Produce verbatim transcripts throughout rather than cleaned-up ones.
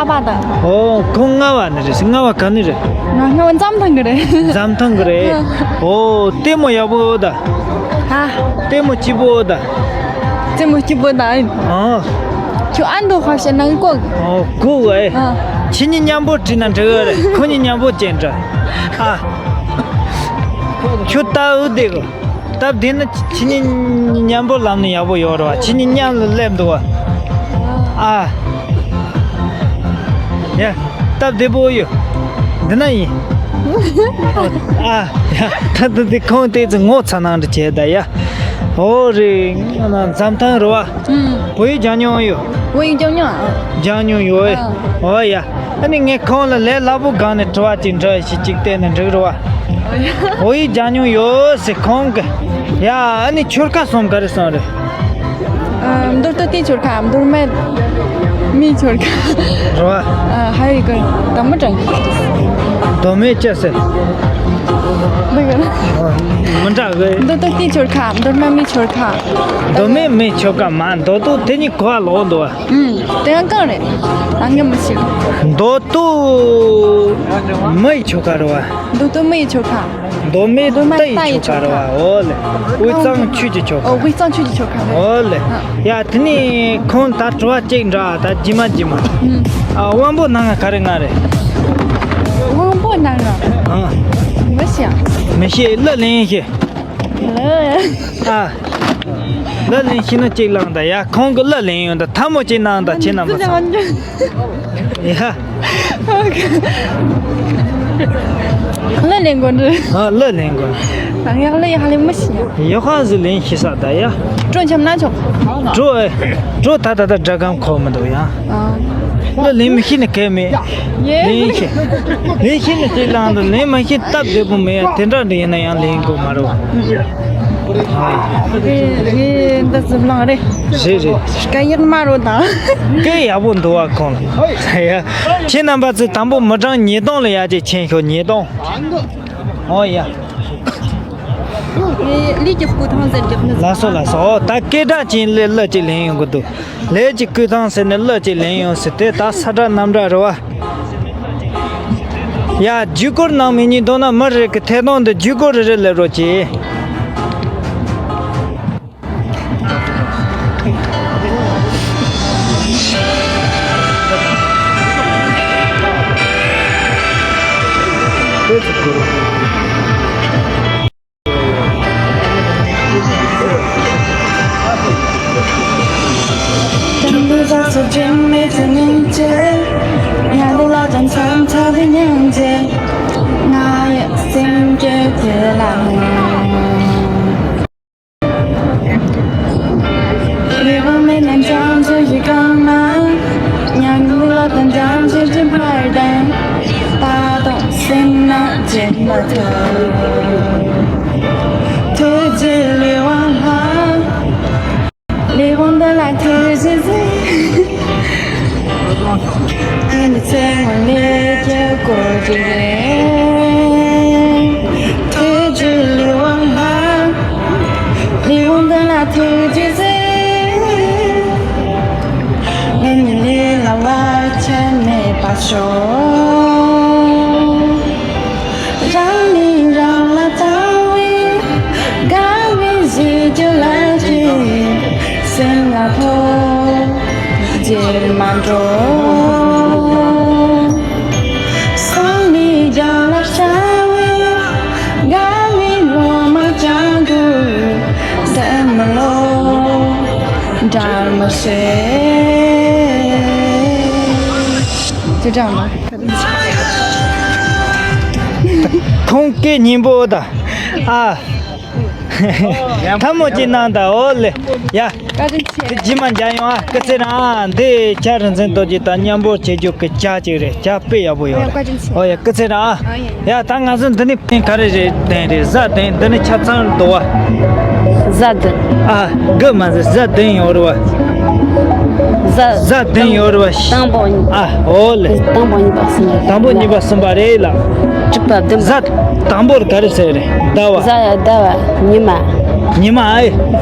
ཨ་ཕ་དང་། ཨོ། ཁོང་རྔ་བ་ནས་རེད། རྔ་བ་ག་ནས་རེད། ང་རྔ་བ་འཛམ་ཐང་གི་རེད། འཛམ་ཐང་གི་རེད། ཨོ། ལྟད་མོ་ཡག་པོ་ཡོད་ད། ཧ། ལྟད་མོ་སྐྱིད་པོ་ཡོད་ད། ལྟད་མོ་སྐྱིད་པོ་ད། ཨ། ཁྱོད་ཨ་མདོ་ཁ་ཤས་ནང་གོ། ཨོ། གོ་གི་ཨེ། ཨ། ཁྱེད་གཉིས་མཉམ་པོ་བྲིས་ན་འགྲིག་གི་རེད། ཁོ་གཉིས་མཉམ་པོ་བྱས་འདྲ། ཨ། ཁྱོད་ལྟ་འུ་བསྡད་གི། སྟབས་བདེ་ན་ཁྱེད་གཉིས་མཉམ་པོ་ལམ་ནས་ཡག་པོ་ཡོད་རེད་བ། ཁྱེད་གཉིས་མཉམ་ལ་སླེབས་འདུག་བ། ཨ། ཡ། སྟབས་བདེ་པོ་ཡོད། འདི་ན་ཡིན། ཨ། ཡ། ད་ད་འདི་ཁོང་དེ་ཚོ་ངོ་ཚ་ནང་འདྲ་བྱས་ད་ཡ། ཨོ་རེད། འཛམ་ཐང་རེད་བ། ཨུམ། བོད་ཡིག་སྦྱང་མྱོང་ཡོད། བོད་ཡིག་སྦྱང་མྱོང་ཨ། སྦྱང་མྱོང་ཡོད་ཨེ། ཨ། ཨོ་ཡ། ཨ་ནི་ངས་ཁོང་ལ་ལས་སླ་པོ་སྒང་ནས་དྲི་བ་ཅིག་འདྲི་ཞིག་ཅིག་བལྟས་ན་འགྲིག་རེད་བ། འོ་ཡིག་སྦྱང་མྱོང་ཡོད་ཟེར་ཁོང་གི། ཡ། ཨ་ནི་ཆོལ་ཁ་གསུམ་ག་རེ་གསུམ་རེད། ཨ། མདོ་སྟོད་སྟོད་ཆོལ་ཁ། མདོ་སྨད་སྨད་ཆོལ་ཁ། རེད་བ། ཨ། ཧ་ཡོད་གི། དང་མི་དྲང་གི། མདོ་སྨད་ཅི་ཟེར། འདི་ག་རེད། མི་འདྲ་གི། མདོ་སྟོད་སྟོད་ཆོལ་ཁ། མདོ་སྨད་སྨད་ཆོལ་ཁ། མདོ་སྨད་སྨད་ཆོལ་ཁ་མ། མདོ་སྟོད་དེ་གཉིས་གོ་བ་ལོག་འདུག་བ། ཨུམ། དེ་ཡང་གང་རེད། ད་ངས་མི་ཤེས། མདོ་སྟོད་མི་ཡི་ཆོལ་ཁ་རེད་བ། མདོ་སྟོད་མི་ཡི་ཆོལ་ཁ། མདོ་སྨད་མདོ་སྨད་རྟ་ཡི་རྟ་ཡི་ཆོལ་ཁ་ཆོལ་རེད་བ། ཁ། ཨོ་ལེ། དབུས་གཙང་ཆོས་ཀྱི་ཆོལ་ཁ། ཨོ། དབུས་གཙང་ཆོས་ཀྱི་ཆོལ་ཁ་རེད། ཨོ་ལེ། ཨ། ཡ། དེ་ནས་ཁོང་ད་དྲི་བ་གཅིག་འདྲ་ད་རྗེས་མ་རྗེས་མ། ཨུམ། ཨ། དབང་པོ་སྣ་ལྔ་ག་རེ་ལྔ་རེད། དབང་པོ་སྣ་ལྔ། ཨ། མི་ཤེས། མི་ཤེས། གླུ་ལེན་ཤེས། ཨ། གླུ་ལེན་ཤེས་ན་གཅིག་བླངས་དང་། ཡ། ཁོང་གི་གླུ་ལེན་ཡོང་དང་། ཐལ་མོ་གཅིག་གནང་དང་། ཁྱེད་རྣམ་པ་ཚོ། ཡ། གླུ་ལེན་དགོས་འདྲ། ཨ། གླུ་ལེན་དགོས། ད་ངས་གླུ་ཡག་ལེན་མི་ཤེས། ཡག་པ་ཟིག་ལེན་ཤེས་ས་ད་ཡ། བྲོ་འཆམ་ན་ཆོག། བྲོ་ཨེ། བྲོ་ད་ད་ད་སྒྲ་སྒམ་གོ་མི་འདུག་ཡ། ཨ། གླུ་ལེན་མི་ཤེས་ནི་གལ་མེད། ཡེ། ལེན་ཤེས། ལེན་ཤེས་ནི་གཅིག་བླངས་དང་། ལེན་མ་ཤེས་སྟབས་བདེ་པོ་མེད་ཡ། དེ་འདྲ་འདྲ་ཡིན་ན་ཡང་ལེན་དགོས་མ་རེད་བ། ཨ། ངས་ངས་འདི་ཙམ་བླངས་རེད། རེད་རེད། སྐད་ཡག་མ་རེད་ད། སྐད་ཡག་པོ་འདུག་བ་ཁོང་ལ། ཡ། ཁྱེད་རྣམ་པ་ཚོས་དང་པོ་མི་གྲངས་ཉིས་སྟོང་ལ་ཡར་ཅིག་མཆན་ཤོག། ཉིས་སྟོང་། ཨོ་ཡ། ངས་ལས་ཀྱི་སྐུ་ཐང་ཟེར་རྒྱབ་ནི། ལགས་སོ་ལགས་སོ། ཨོ་ད་སྐད་གྲགས་ཅན་ལས་གླུ་ཅིག་ལེན་ཡོང་གི་འདུག། ལས་ཀྱི་སྐུ་ཐང་ཟེར་ནས་གླུ་ཅིག་ལེན་ཡོང་ཟེར། དེ་ད་ས་བཀྲ་གནམ་བཀྲ་རེད་བ། ཡ། བརྒྱུད་སྐུར་གནང་མི་གཉིས་འདུག་ན། མི་རེ་རེ་གི་ཐད་གཏོང་དུ་བརྒྱུད་སྐུར་རེ་རེ་སླེབས་རོགས་གྱིས། ལས་དབང་འདི་ལ་ཐུགས་རྗེ་ཆེ། ཨ་ནི་ཚེ་སྔོན་ལས་ཀྱི་སྐོར་ཅིག་རེད། ཐུགས་རྗེ་ལས་དབང་ལ། ལས་དབང་འདི་ལ་ཐུགས་རྗེ་ཆེ། ཨ་ནི་ལས་སླ་བ་ཆ་མེད་པ་ཤོག། རང་ནི་རང་ལ་བལྟ་བའི་དགའ་བའི་གཟི་བརྗིད་ལ་སྐྱེས། སེམས་ལ་ཐོགས་རྗེས་མ་འགྲོ། སང་ནི་རྒྱང་ལ་ཤར་བའི་དགའ་བའི་ལོ་མ་ལྕགས་ཀྱུ་འདྲ་མི་ལོ་འདྲ་མི་ཤེས། ཅི་འདྲ་མ། ཁོང་སྐད་སྙན་པོ་ད། ཨ། ཐལ་མོ་ཅིག་གནང་ད། ཨོ་ལེ། ཡ། བཀའ་དྲིན་ཆེ། དེ་རྗེས་མ་མཇལ་ཡོང་ཨ། སྐུ་ཚེ་རིང་ཨ། འདི་ཁྱེད་རིག་འཛིན་རྡོ་རྗེ་དང་མཉམ་པོ་བྱེད་རྒྱུ་གི་ཇ་ཅིག་རེད། ཇ་དཔེ་ཡག་པོ་ཡོད་རེད། བཀའ་དྲིན་ཆེ། ཨོ་ཡ། སྐུ་ཚེ་རིང་ཨ། ཨ་ཡ། ཡ། ད་ང་ཚོ་འདི་ནས་ཕན་ག་རེ་རེད། ལྡན་རེད། བཟའ་ལྡན། འདི་ནི་ཆ་ཚང་འདུག་བ། བཟའ་ལྡན། ཨ། དགུ་མ་ཟད་བཟའ་ལྡན་ཡོད་རེད་བ། བཟའ། བཟའ་ལྡན་ཡོད་རེད་བ། དང་པོ་གཉིས། ཨ། ཨོ་ལེ། དང་པོ་གཉིས་པ་གསུམ་པ། དང་པོ་གཉིས་པ་གསུམ་པ་རེད་ལ། དྲུག་པ་བདུན་པ། བཟའ་དང་པོར་ག་རེ་ཟེར་རེད། ཟླ་བ། བཟའ་ཡ་ཟླ་བ། ཉི་མ། ཉི་མ་ཨེ།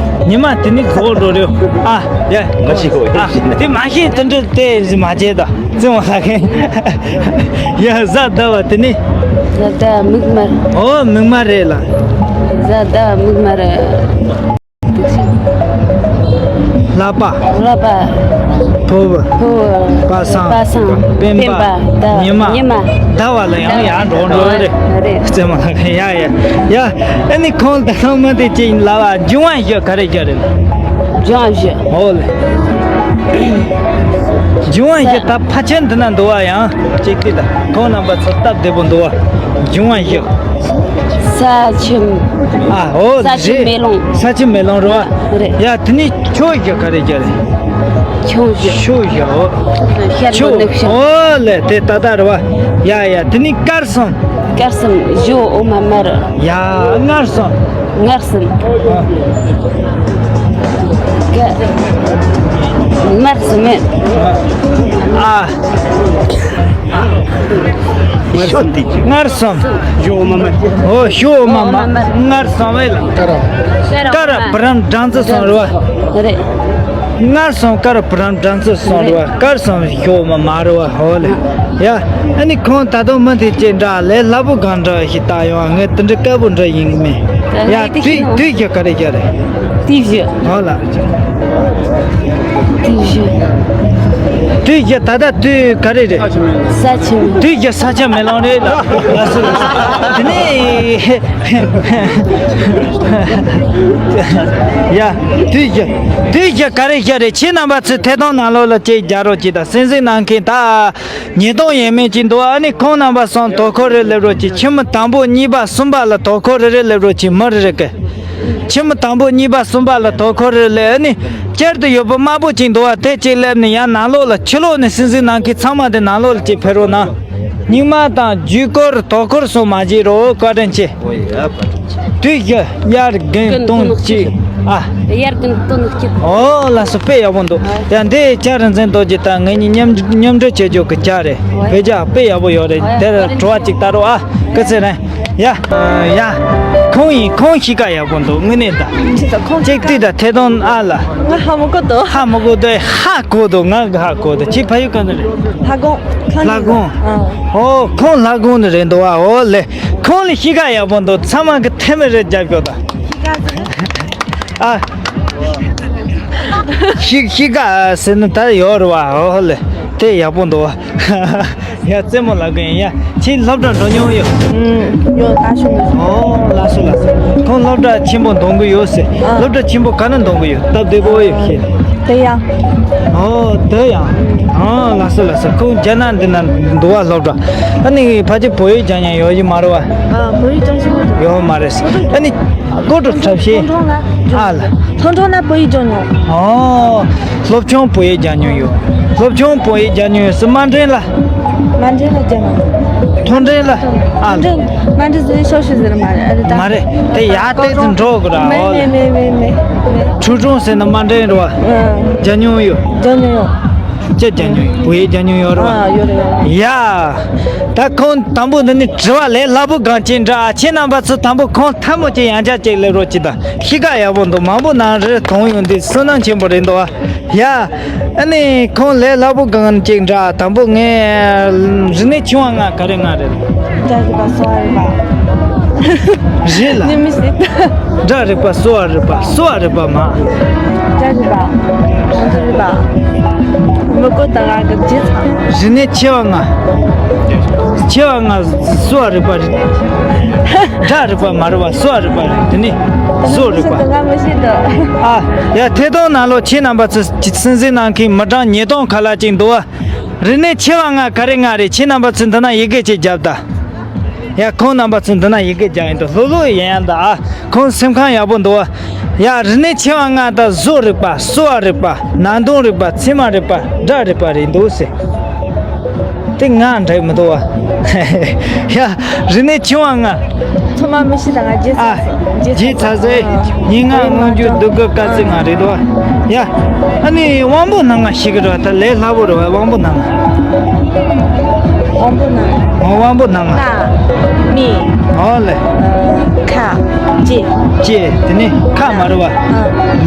ཉི་མ་དེ་ནི་རྫོགས་འགྲོ་རེད། ཨ་ཡ། ང་ཤི་གོ་ཨ་དེ་མ་ཤེས་དེ་འདྲ་དེ་མ་བྱེད་ད། བཙན་མ་ལགས་ཁན། ཡ་གཟའ་ཟླ་བ་དེ་ནི། གཟའ་ཟླ་མིག་དམར། ཨོ་མིག་དམར་རེད་ལ། གཟའ་ཟླ་མིག་དམར། ལྷག་པ། ལྷག་པ། ཕོ་བོ། ཕོ་བོ། པ་སངས། པ་སངས། སྤེན་པ། སྤེན་པ། ཟླ་བ། ཉི་མ། ཉི་མ། ཟླ་བ་ལ་ཡང་ཡར་འགྲོ་འགྲོ་རེད། རེད། བཙན་མ་ལགས་ཁན། ཡ་ཡ་ཡ། ཨ་ནི་ཁོང་ད་ལྟ་མ་དེ་ཅིག་ལབ་པ་འབྱུང་བ་བཞི་ག་རེ་ག་རེ་ལ། འབྱུང་བ་བཞི། ཨོ་ལེ། འབྱུང་བ་བཞི་ད་ཕལ་ཆེར་འདི་ན་འདུག་བ། ཡང་ཅིག་དེ་ད་ཁོང་རྣམ་པ་ཚོ་སྟབས་བདེ་པོ་འདུག་བ། འབྱུང་བ་བཞི། ས་ཆུ། ཨ་ཨོ་ས་ཆུ་རེད། མེ་རླུང་། ས་ཆུ་མེ་རླུང་རེད་བ། རེད། ཡ་དེ་ནི་ཆུ་བཞི་ག་རེ་ག་རེ། ཆུ་བཞི། ཆུ་བཞི། ཨོ། ཤར་ཆུ། ལྷོ་ནུབ་བྱང་། ཨོ་ལེ་དེ་ད་ད་རེད་བ། ཡ་ཡ་དེ་ནི་སྐར་གསུམ། སྐར་གསུམ། ཞོ་འོ་མ་དམར། ཡ་མངར་གསུམ། མངར་གསུམ། ཀ། མངར་གསུམ་མེད། ཨ། མངར་གསུམ། ཞོ་འོ་མ་དམར། ཨོ་ཞོ་འོ་མ་དམར། མངར་གསུམ་མེད་ལ། ཀ་ར། ཀ་ར་བུ་རམ་སྦྲང་རྩི་གསུམ་རེད་བ། རེད། མངར་གསུམ་ཀ་ར་བུ་རམ་སྦྲང་རྩི་གསུམ་རེད་བ། སྐར་གསུམ་ཞོ་འོ་མ་དམར་རེད་བ། ཧོ་ལེ། ཡ། ཨ་ནི་ཁོང་ད་དུང་མི་དེ་ཅིག་འདྲ་ལས་སླ་པོ་གང་འདྲ་ཞིག་ལྟ་ཡོང་། ངས་དེ་འདྲ་དཀའ་པོ་འདྲ་ཡིན་གི་མེད། ཡ། དུས་དུས་བཞི་ག་རེ་ག་རེ། དུས་བཞི། ཧོ་ལ། དུས་བཞི། དུས་བཞི་ད་ལྟ་དུས་ག་རེ་རེད། ས་ཆུ། དུས་བཞི་ས་ཆུ་མེ་རླུང་རེད་ལ། ལགས་སོ་ལགས་སོ། དེ་ནས། ཡ། དུས་བཞི། དུས་བཞི་ག་རེ་བཞི་རེད། ཁྱེད་རྣམ་པ་ཚོས་ཐད་གཏོང་ནང་ལོགས་ལ་ཅིག་རྒྱག་རོགས་གྱིས་དང་། གསན་གཟིགས་གནང་མཁན་ད་ཉིས་སྟོང་ཡས་མས་ཅིག་འདུག་ཨ་ནི་ཁོང་རྣམ་པ་ཚོ་དོ་ཁུར་རེ་སླེབས་རོགས་གྱིས། ཁྱིམ་མི་དང་པོ་གཉིས་པ་གསུམ་པ་ལ་དོ་ཁུར་རེ་རེ་སླེབས་རོགས་གྱིས། མི་རེ་རེ་གི། ཁྱིམ་མི་དང་པོ་གཉིས་པ་གསུམ་པ་ལ་དོ་ཁུར་རེ་སླེབས། ཨ་ནི་བསྐྱར་དུ་ཡོད་པ་དམར་པོ་ཅིག་འདུག་བ། དེ་ཅིག་སླེབས་ནས་ཡང་ནང་ལོགས་ལ་ཕྱི་ལོགས་ནས་གསན་གཟིགས་གནང་མཁན་ཚང་མ་དེ་ནང་ལོགས་ལ་ཅིག་ཕེབས་རོགས་གནང་། སྙིང་མ་དང་ཇུས་འཁོར་དོ་ཁུར་སོགས་མ་བརྗེད་རོགས། བཀའ་དྲིན་ཆེ། དུས་བཞི་དབྱར་དགུན་སྟོན་དཔྱིད། ཨ། དབྱར་དགུན་སྟོན་དཔྱིད། ཨོ་ལགས་སོ། དཔེ་ཡག་པོ་འདུག་ཡ་འདི་ལྕགས་རི་འཛིན་རྡོ་རྗེ་དང་ངེད་གཉིས་མཉམ་མཉམ་འབྲེལ་བྱེད་རྒྱུ་གི་ལྕགས་རེད། བོད་ལྕགས་དཔེ་ཡག་པོ་ཡོད་རེད། དེར་བྲོ་བ་ཅིག་ལྟ་རོགས་ཨ། སྐུ་ཚེ་རིང་། ཡ། ཡ། ཁོང་ཡིན། ཁོང་གཤིས་ཀ་ཡག་པོ་འདུག་དངོས་གནས་ད། ཁྱེད་ཚོ་ཁོང་ཅིག་ལྟོས་དང་ཐད་གཏོང་ཨ་ལ། ང་ཧ་མ་གོ་འདུག་ཧ་མ་གོ་འདུག་ཧ་གོ་འདུག་ང་གི་ཧ་གོ་འདུག་ཁྱེད་ཕ་ཡུལ་ག་ནས་རེད། ལྷ་ཀོང་། ལྷ་ཀོང་། ཨོ་ཁོང་ལྷ་ཀོང་ནས་རེད་འདུག་ཨ། ཨོ་ལེ། ཁོང་ལ་གཤིས་ཀ་ཡག་པོ་འདུག་ཚང་མ་གི་ཐེ་མི་རེ་རྒྱབ་ཤོག་ད། ཨ། གཤིས་གཤིས་ཀ་ཟེར་ན་ད་ཡོད་རེད་བ། ཨོ་ལེ། དེ་ཡག་པོ་འདུག་བ། ཡ་རྩེད་མོ་ལབ་གི་ཡིན། ཡ་ཁྱེད་སློབ་གྲྭ་འགྲོ་མྱོང་ཡོད། ཨུམ། ཡོད། ད་ཞུ་མི་ཞུ། ཨོ་ལགས་སོ་ལགས་སོ། ཁོང་སློབ་གྲྭ་ཆེན་པོ་འདོན་གི་ཡོད་ཟེར། ཨ། སློབ་གྲྭ་ཆེན་པོ་ག་ན་འདོན་གི་ཡོད། སྟབས་བདེ་པོ་ཡོད་ཤེས། དེ་ཡང་། ཨོ་དེ་ཡང་། ཨོ་ལགས་སོ་ལགས་སོ། ཁོང་རྒྱ་ནག་འདི་ན་འདུག་བ་སློབ་གྲྭ། ཨ་ནི་ཕལ་ཆེར་བོད་ཡིག་སྦྱང་མྱོང་ཡོད་ཀྱི་མ་རེད་བ། ཨ་བོད་ཡིག་སྦྱང་ཤེས་ཡོད་མ་རེད། ཨ་ནི། ཀོ་ཀྲུ་ཁྲབ་ཤེས། ཨ་ལ། ཐོང་ཁྲོ་ན་བོད་ཡིག་སྦྱང་མྱོང་། ཨོ། སློབ་ཆུང་བོད་ཡིག་སྦྱང་མྱོང་ཡོད། སློབ་ཆུང་བོད་ཡིག་སྦྱང་མྱོང་ཡོད་ཟེར། དམའ་འབྲིང་ལ། དམའ་འབྲིང་ལ་སྦྱང་མྱོང་། མཐོ་འབྲིང་ལ། ཨ་ལ། དམའ་འབྲིང་ཟེར་ཤོག་ཤོག་ཟེར་མ་རེད། ཨ་རེད་ད། མ་རེད། དེ་ཡར་བལྟས་ཏེ་འགྲོ་དགོས་ར། མེད་ཨོ་ལ། མེད་མེད་མེད་མེད། ཆུ་གྲོང་ཟེར་ན་དམའ་འབྲིང་རེད་བ། ཨ། སྦྱང་མྱོང་ཡོད། སྦྱང་མྱོང་ཡོད། ཅི་སྦྱང་མྱོང་ཡོད། བོད་ཡིག་སྦྱང་མྱོང་ཡོད་རེད་བ། ཨ་ཡོད་རེད་ཡོད་རེད། ཡ། ད་ཁོང་དང་པོ་འདི་ནི་དྲི་བ་ལས་སླ་པོ་གང་ཅིག་འདྲ། ཁྱེད་རྣམ་པ་ཚོ་དང་པོ་ཁོང་ཐལ་མོ་ཅིག་ཡང་བསྐྱར་ཅིག་སླེབས་རོགས་གྱིས་དང་། གཤིས་ཀ་ཡག་པོ་འདུག་མང་པོ་ནང་རེ་མཐོང་ཡོང་དུས་བསོད་ནམས་ཆེན་པོ་རེད་འདུག་ཨ། ཡ། ཨ་ནི་ཁོང་ལས་སླ་པོ་གང་ཅིག་འདྲ། དང་པོ་ངས་རིག་གནས་ཆེ་བ་ལྔ་ག་རེ་ལྔ་རེད། སྒྲ་རིག་པ་གསོ་བ་རིག་པ། རེད་ལ། ནི་མི་སྲིད། སྒྲ་རིག་པ་གསོ་བ་རིག་པ། གསོ་བ་རིག་པ་མ། སྒྲ་རིག་པ། གྲངས་ཚོད་རིག་པ། མི་གོ་ད་ང་གི་རྗེས་ཚང་། རིག་གནས་ཆེ་བ་ལྔ། ཆེ་བ་ལྔ་གསོ་བ་རིག་པ་རེད། སྒྲ་རིག་པ་མ་རེད་བ། གསོ་བ་རིག་པ་རེད། དེ་ནི་གསོ་རིག་པ། ང་མི་ཤེས་དོ། ཨ། ཡ་ཐད་གཏོང་ནང་ལོགས་ཁྱེད་རྣམ་པ་ཚོས་གསན་གཟིགས་གནང་མཁན་མི་གྲངས་ཉིས་སྟོང་ཁ་ལྷག་ཅིག་འདུག་བ། རིག་གནས་ཆེ་བ་ལྔ་ག་རེ་ལྔ་རེད། ཁྱེད་རྣམ་པ་ཚོས་འདི་ན་ཡི་གེ་ཅིག་བརྒྱབ་ད། ཡ་ཁོང་རྣམ་པ་ཚོས་འདི་ན་ཡི་གེ་རྒྱག་ཡིན་འདུག་ལྷོད་ལྷོད་ཡིན་ཡང་ད་ཨ། ཁོང་སེམས་ཁམས་ཡག་པོ་འདུག་བ། ཡ་རིག་གནས་ཆེ་བ་ལྔ་ད་བཟོ་རིག་པ། གསོ་བ་རིག་པ། ནང་དོན་རིག་པ། ཚད་མ་རིག་པ། སྒྲ་རིག་པ་རེད་འདུག་ཟེར། དེ་ང་འགྲིག་མི་འདུག་བ། ཡ་རིག་གནས་ཆེ་བ་ལྔ། ཚང་མ་མི་ཤེས་ད་ང་རྗེས་ཨ། ཚ་རྗེས་ཚ་ཟེར། ཉིན་ངག་སྔོན་འཇུག་སྡུག་གི་དཀའ་ཚེགས་ང་རེད་དོ། ཡ། ཨ་ནི་དབང་པོ་སྣ་ལྔ་ཤེས་གི་རེད་བ། ད་ལས་སླ་པོ་རེད་བ། དབང་པོ་སྣ་ལྔ། དབང་པོ་སྣ་ལྔ། ཨོ་དབང་པོ་སྣ་ལྔ། སྣ། མིག་ཨོ་ལེ། ཨ། ཁ། ལྕེ། ལྕེ། དེ་ནི་ཁ་མ་རེད་བ། ཨ།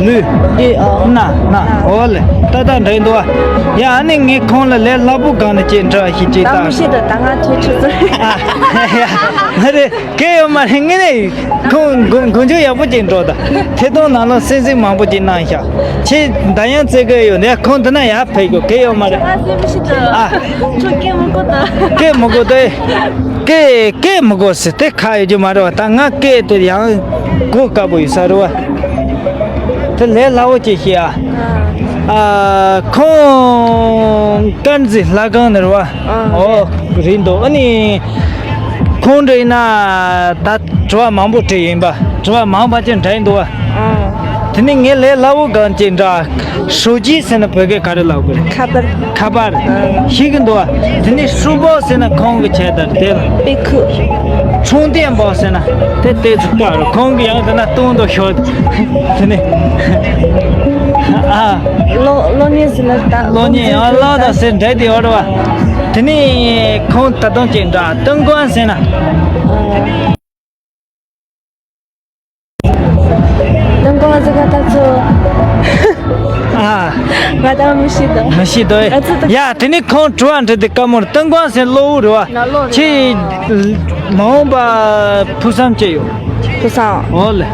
ལུས། ལུས། ཨོ། སྣ། སྣ། ཨ། འོ་ལེ། ཏག་ཏག་འགྲིག་འདུག་བ། ཡ། ཨ་ནི་ངས་ཁོང་ལ་ལས་སླ་པོ་སྒང་ནས་ཅིག་འདྲི་ཞིག་ཅིག་ད་ད། མི་ཤེས་ད། ད་ང་ཐོས་ཆུ་ཚོད། ཨ། ཡ། མ་རེད། གལ་ཡོད་མ་རེད། ངས་ནི་ཁོང་མགོ་མགོ་མཇུག་ཡག་པོ་ཅིག་འགྲོ་ད། ཐད་གཏོང་ནང་ལ་སེམས་སེམས་མང་པོ་ཅིག་གནང་ཤག་ཁྱེད་ད་ཡང་བརྩི་གི་ཡོད་ནས་ཁོང་འདི་ན་ཡར་ཕེབས་དགོས། གལ་ཡོད་མ་རེད། ང་ཟེར་མི་ཤེས་ད། ཨ། ཁྱོད་སྐད་མི་གོ་ད། སྐད་མི་གོ་ད། སྐད་སྐད་མི་གོ་ཟེར་དེ་ཁ་ཡོད་རྒྱུ་མ་རེད་བ། ད་ང་སྐད་དེ་ཡང་གོ་དཀའ་པོ་ཡོད་ས་རེད་བ། དེ་ལས་སླ་བོ་ཅིག་ཤེས་ཨ། ཨ། ཁོང་དཀར་མཛེས་ལྷ་ཁང་ནས་རེད་བ། ཨ། ཨོ། རེད་འདུག་ཨ་ནི་ཁོང་འདྲ་ཡིན་ན་ད་དྲི་བ་མང་པོ་དྲིས་ཡིན་པ། དྲི་བ་མང་པ་ཅིག་འདྲ་ཡིན་འདུག་བ། ཨ། དེ་ནི་ངས་ལས་སླ་བོ་སྒང་ཅིག་འདྲ། ཧྲུའུ་ཅི་ཟེར་ན་བོད་སྐད་ག་རེ་ལབ་དགོས་རེད། ཁ་པར། ཁ་པར། ཨ། ཤེས་ཀྱི་འདུག་བ། དེ་ནི་ཧྲུའུ་པའོ་ཟེར་ན་ཁོང་གི་ཆེད་དར་དེ་ལ། པེ་ཁུ། ཁྲུང་ཏེན་པའོ་ཟེར་ན་དེ་ཏོག་ཙམ་དཀའ་རུ། ཁོང་གི་ཡང་དེ་ན་སྟོང་དུ་ཤོར། དེ་ནི། ཨ། གློག་གློག་བརྙན་ཟེར་ན་ད། གློག་བརྙན། ཨ། གློག་དང་ཟེར་འདྲ་དེ་ཡོད་རེད་བ། དེ་ནི་ཁོང་ད་དུང་ཅིག་འདྲ། ཏུན་ཀོན་ཟེར་ན། ཏུན་ཀོན་ཟེར་ག་ད་ཚོ། ཨ། ང་ད་མི་ཤེས་ད། མི་ཤེས་ད། ཨ་ཚོ་ད། ཡ། དེ་ནི་ཁོང་དྲི་བ་འདྲི་དེ་དཀའ་མོ་རེད། ཏུན་ཀོན་ཟེར་གློ་བོ་རེད་བ། ང་གློ་རེད། ཁྱེད་མ་འོངས་པ་ཕུགས་བསམ་ཅི་ཡོད། ཕུགས་བསམ། འོ་ལེ།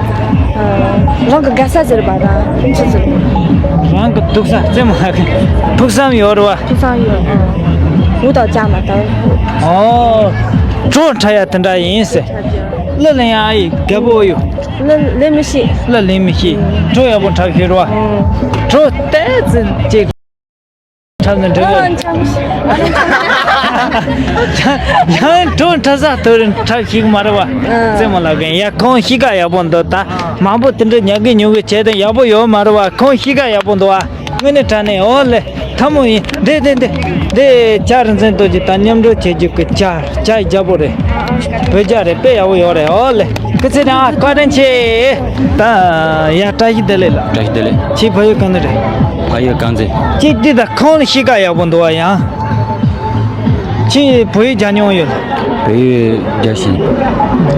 ཨ། རང་གི་དགའ་ས་ཟེར་བ་དང་ཆི་ཟེར། རང་གི་སྡུག་ས་རྩེད་མོ་ལ་ཕུགས་བསམ་ཡོད་རེད་བ། ཕུགས་བསམ་ཡོད། ཨ། འུ་དང་ཅག་མ་དང་། ཨོ། བྲོ་འཁྲབ་ཡ་དེ་འདྲ་ཡིན་ཟེར། གླུ་ལེན་ཡ་ཨི་རྒད་པོ་ཡོད། གླུ་ལེན་མི་ཤེས། གླུ་ལེན་མི་ཤེས། བྲོ་ཡག་པོ་འཁྲབ་ཤེས་རེད་བ། ཨ། བྲོ་ཏོག་ཙམ་ཅིག་འཁྲབ་ན་འགྲིག་གི། ཨ། འཁྲབ་མི་ཤེས། ཡང་བྲོ་འཁྲབ་ས་དོར་འཁྲབ་ཤེས་ཀྱི་མ་རེད་བ། ཨ། རྩེད་མོ་ལབ་མཁན། ཡ། ཁོང་གཤིས་ཀ་ཡག་པོ་འདུག་ད་མང་པོ་དེ་འདྲ་ཉལ་གི་ཉུལ་གི་བྱས་ཏེ་ཡག་པོ་ཡོད་མ་རེད་བ། ཁོང་གཤིས་ཀ་ཡག་པོ་འདུག་བ། དངོས་གནས་དྲང་གནས། འོ་ལེ། ཐལ་མོ་ཡིན། འདི་འདི་འདི་འདི་ལྕགས་རི་འཛིན་རྡོ་རྗེ་དང་མཉམ་འགྲོགས་བྱེད་རྒྱུ་གི་ལྕགས་ལྕགས་རྒྱལ་པོ་རེད། བོད་ལྕགས་རེད། དཔེ་ཡག་པོ་ཡོད་རེད། འོ་ལེ། སྐུ་ཚེ་རིང་ཨ། བཀའ་དྲིན་ཆེ། ད་ཡ། བཀྲ་ཤིས་བདེ་ལེགས་ལགས། བཀྲ་ཤིས་བདེ་ལེགས། ཁྱེད་ཕ་ཡུལ་གང་ནས་རེད། ཕ་ཡུལ་དཀར་མཛེས། ཅིག་འདི་ད་ཁོང་ལ་གཤིས་ཀ་ཡག་པོ་འདུག་བ། ཡང་ཁྱེད་བོད་ཡིག་སྦྱང་མྱོང་ཡོད། བོད་ཡིག་རྒྱག་ཤེས།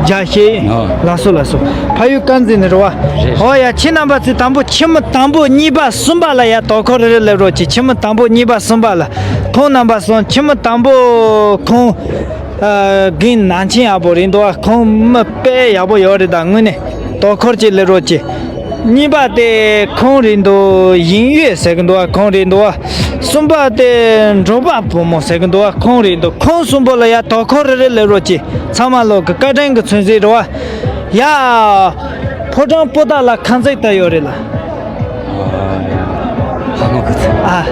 རྒྱག་ཤེས། ཨོ། ལགས་སོ་ལགས་སོ། ཕ་ཡུལ་དཀར་མཛེས་ནས་རེད་བ། རེད། ཨོ་ཡ། ཁྱེད་རྣམ་པ་ཚོས་དང་པོ་ཁྱི་མོ་དང་པོ་གཉིས་པ་གསུམ་པ་ལ་ཡ་དོ་ཁུར་རེ་རེ་སླེབས་རོགས་གྱིས། ཁྱི་མོ་དང་པོ་གཉིས་པ་གསུམ་པ་ལ། ཁོང་རྣམ་པ་གསུམ། ཁྱི་མོ་དང་པོ་ཁོང་ཨ། རྒན་ནང་ཆེན་ཡག་པོ་རེད་འདུག་བ། ཁོང་མི་དཔེ་ཡག་པོ་ཡོད་རེད། ད་དངོས་གནས་དོ་ཁུར་ཅིག་སླེབས་རོགས་གྱིས། གཉིས་པ་དེ་ཁོང་རེད་འདུག་ཡིན་ཡོད་ཟེར་གི་འདུག་བ། ཁོང་རེད་འདུག་བ། གསུམ་པ་དེ་འབྲོག་པ་བུ་མོ་ཟེར་གི་འདུག་བ། ཁོང་རེད་འདུག་ཁོང་གསུམ་པོ་ལ་ཡ་དོ་ཁུར་རེ་རེ་སླེབས་རོགས་གྱིས། ཚང་མ་ལོག་གི་བཀའ་དྲིན་གི་མཚོན་བྱེད་རེད་བ། ཡ། ཕོ་བྲང་པོ་ཏཱ་ལ་ཁང་བརྩེགས་ལྟ་ཡོད་རེད་ལ། ཨ། ཨ།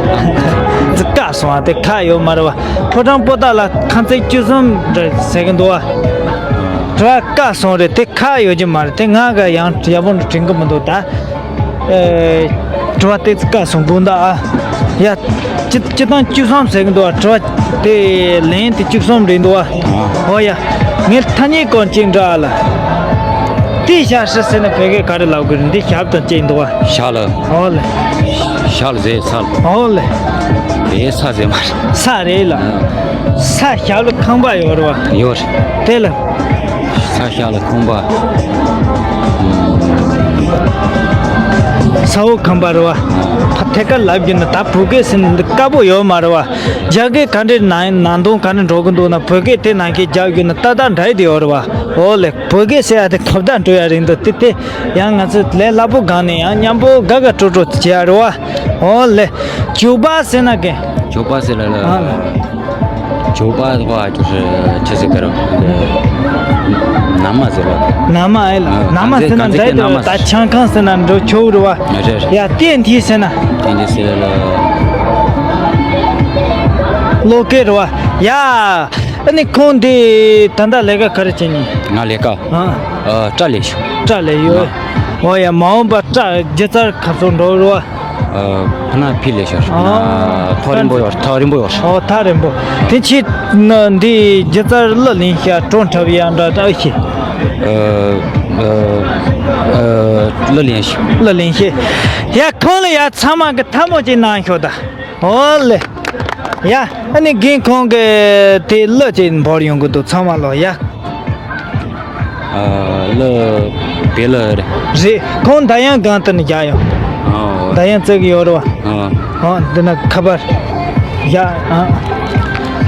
འདི་བཀག་སོང་བ། དེ་ཁག་ཡོད་མ་རེད་བ། ཕོ་བྲང་པོ་ཏཱ་ལ་ཁང་བརྩེགས་བཅུ་གསུམ་རེད་ཟེར་གི་འདུག་བ། དྲི་བ་བཀག་སོང་རེད། དེ་ཁག་ཡོད་ཀྱི་མ་རེད། དེ་ང་ག་ཡང་ཡག་པོ་འདྲ་དྲན་གི་མི་འདུག་ད། ཨེ། དྲི་བ་ཏོག་ཙམ་བཀག་སོང་དགོངས་དག་ཨ། ཡ། སྤྱི་སྤྱི་བཏང་བཅུ་གསུམ་ཟེར་གི་འདུག་བ། དྲི་བ་དེ་ལན་དེ་བཅུ་གསུམ་རེད་འདུག་བ། ཨོ་ཡ། ངས་ཐ་སྙད་སྐོར་ཅིག་འདྲི་ཨ་ལ། དེ་ཞབས་ཕྱི་ཟེར་ན་བོད་སྐད་ག་རེ་ལབ་དགོས་རེད། འདི་ཞབས་དང་བཅས་འདུག་བ། ཞབས་ལ། ཨོ་ལེ། ཞབས་ལ་ཟེར། ས་ལ། ཨོ་ལེ། དེ་ས་ཟེར་མ་རེད། ས་རེད་ལ། ཨ། ས། ཞབས་ལ་ཁང་པ་ཡོད་རེད་བ། ཡོད་རེད། དེ་ལ། ས། ཞབས་ལ་ཁང་པ། ས་འོག་ཁང་པ་རེད་བ། ཐད་ཀར་ལབ་རྒྱུ་ན་ད་བོད་སྐད་ཟེར་ན་འདི་དཀའ་པོ་ཡོད་མ་རེད་བ། རྒྱ་སྐད་ག་འདྲའི་ནང་ནང་དོན་ག་འདྲ་འགྲོ་གི་འདུག་ན། བོད་སྐད་དེ་ནང་གི་རྒྱབ་རྒྱུ་ན་ཏག་ཏག་འདྲ་ཡི་དེ་ཡོད་རེད་བ། འོ་ལེ། བོད་སྐད་ཟེར་ཡ་དེ་ཁ་བརྡ་འགྲོ་ཡ་རེད་འདུག་དེ་དེ་ཡང་ང་ཚོས་ལས་སླ་པོ་སྒང་ནས་ཡང་མཉམ་པོ་དགའ་དགའ་སྤྲོ་སྤྲོ་བྱེད་ཡ་རེད་བ། འོ་ལེ། ཇོ་པ་ཟེར་ན་གན། ཇོ་པ་ཟེར་ལ་ལ། ཨ། ཇོ་པ་བ་ཅོ་ཧྲི་ཆི་ཟེར་ག་ར། ན་མ་ཟེར་བ། ན་མ་ཨེ་ལ། ཨ། ན་མ་ཟེར་ན་གང་ཟེར་འདྲ་གང་ཟེར་ན་དུ་མ་ད་ཆང་ཁང་ཟེར་ན་འགྲོ་ཆོག་རེད་བ། རེད་རེད། ཡ། ཏན་ཐི་ཟེར་ན། ཏན་ཐི་ཟེར་ལ་ལ། བློ་སྐད་རེད་བ། ཡ། ཨ་ནི་ཁོང་འདི་ད་ལྟ་ལས་ཀ་ག་རེ་བྱེད་ནི། ང་ལས་ཀ། ཨ། ཨ། སྐྲ་ལས་ཤོག་སྐྲ་ལས་ཡོད། ཨོ་ཡ། མ་འོངས་པ་སྐྲ་སྒྱུ་རྩལ་ཁ་ཚོ་འགྲོ་རུ་བ། ཨ། ཕ་ན་ཕི་ལས་ཤོག་ཨ། ན་ཐག་རིང་པོ་ཡོད། ཐག་རིང་པོ་ཡོད། ཨོ། ཐག་རིང་པོ། དེ་ཕྱི་ན་འདི་སྒྱུ་རྩལ་གླུ་ལེན་ཤག་བྲོ་འཁྲབ་ཡ་འདྲ་འདྲ་ཤི། ཨ། ཨ། ཨ། གླུ་ལེན་ཤག་གླུ་ལེན་ཤག་ཡ། ཁོང་ལ་ཡ་ཚང་མ་གི་ཐལ་མོ་ཅིག་གནང་ཤོག་ད། ཨོ་ལེ། ཡ། ཨ་ནི་རྒན་ཁོང་གི་དེ་གླུ་ཅིག་འབོར་ཡོང་གི་འདུག་ཚང་མ་ལོ་ཡ། ཨ། གླུ་དེ་ དེ་ལ་རེད། རེད། ཁོང་ད་ཡང་སྒང་དེ་ནས་རྒྱག་ཡོང་། ཨོ། ད་ཡང་བཙལ་གི་ཡོད་རེད་བ། ཨོ། ཨོ། འདི་ན་ཁ་པར། ཡ། ཨ།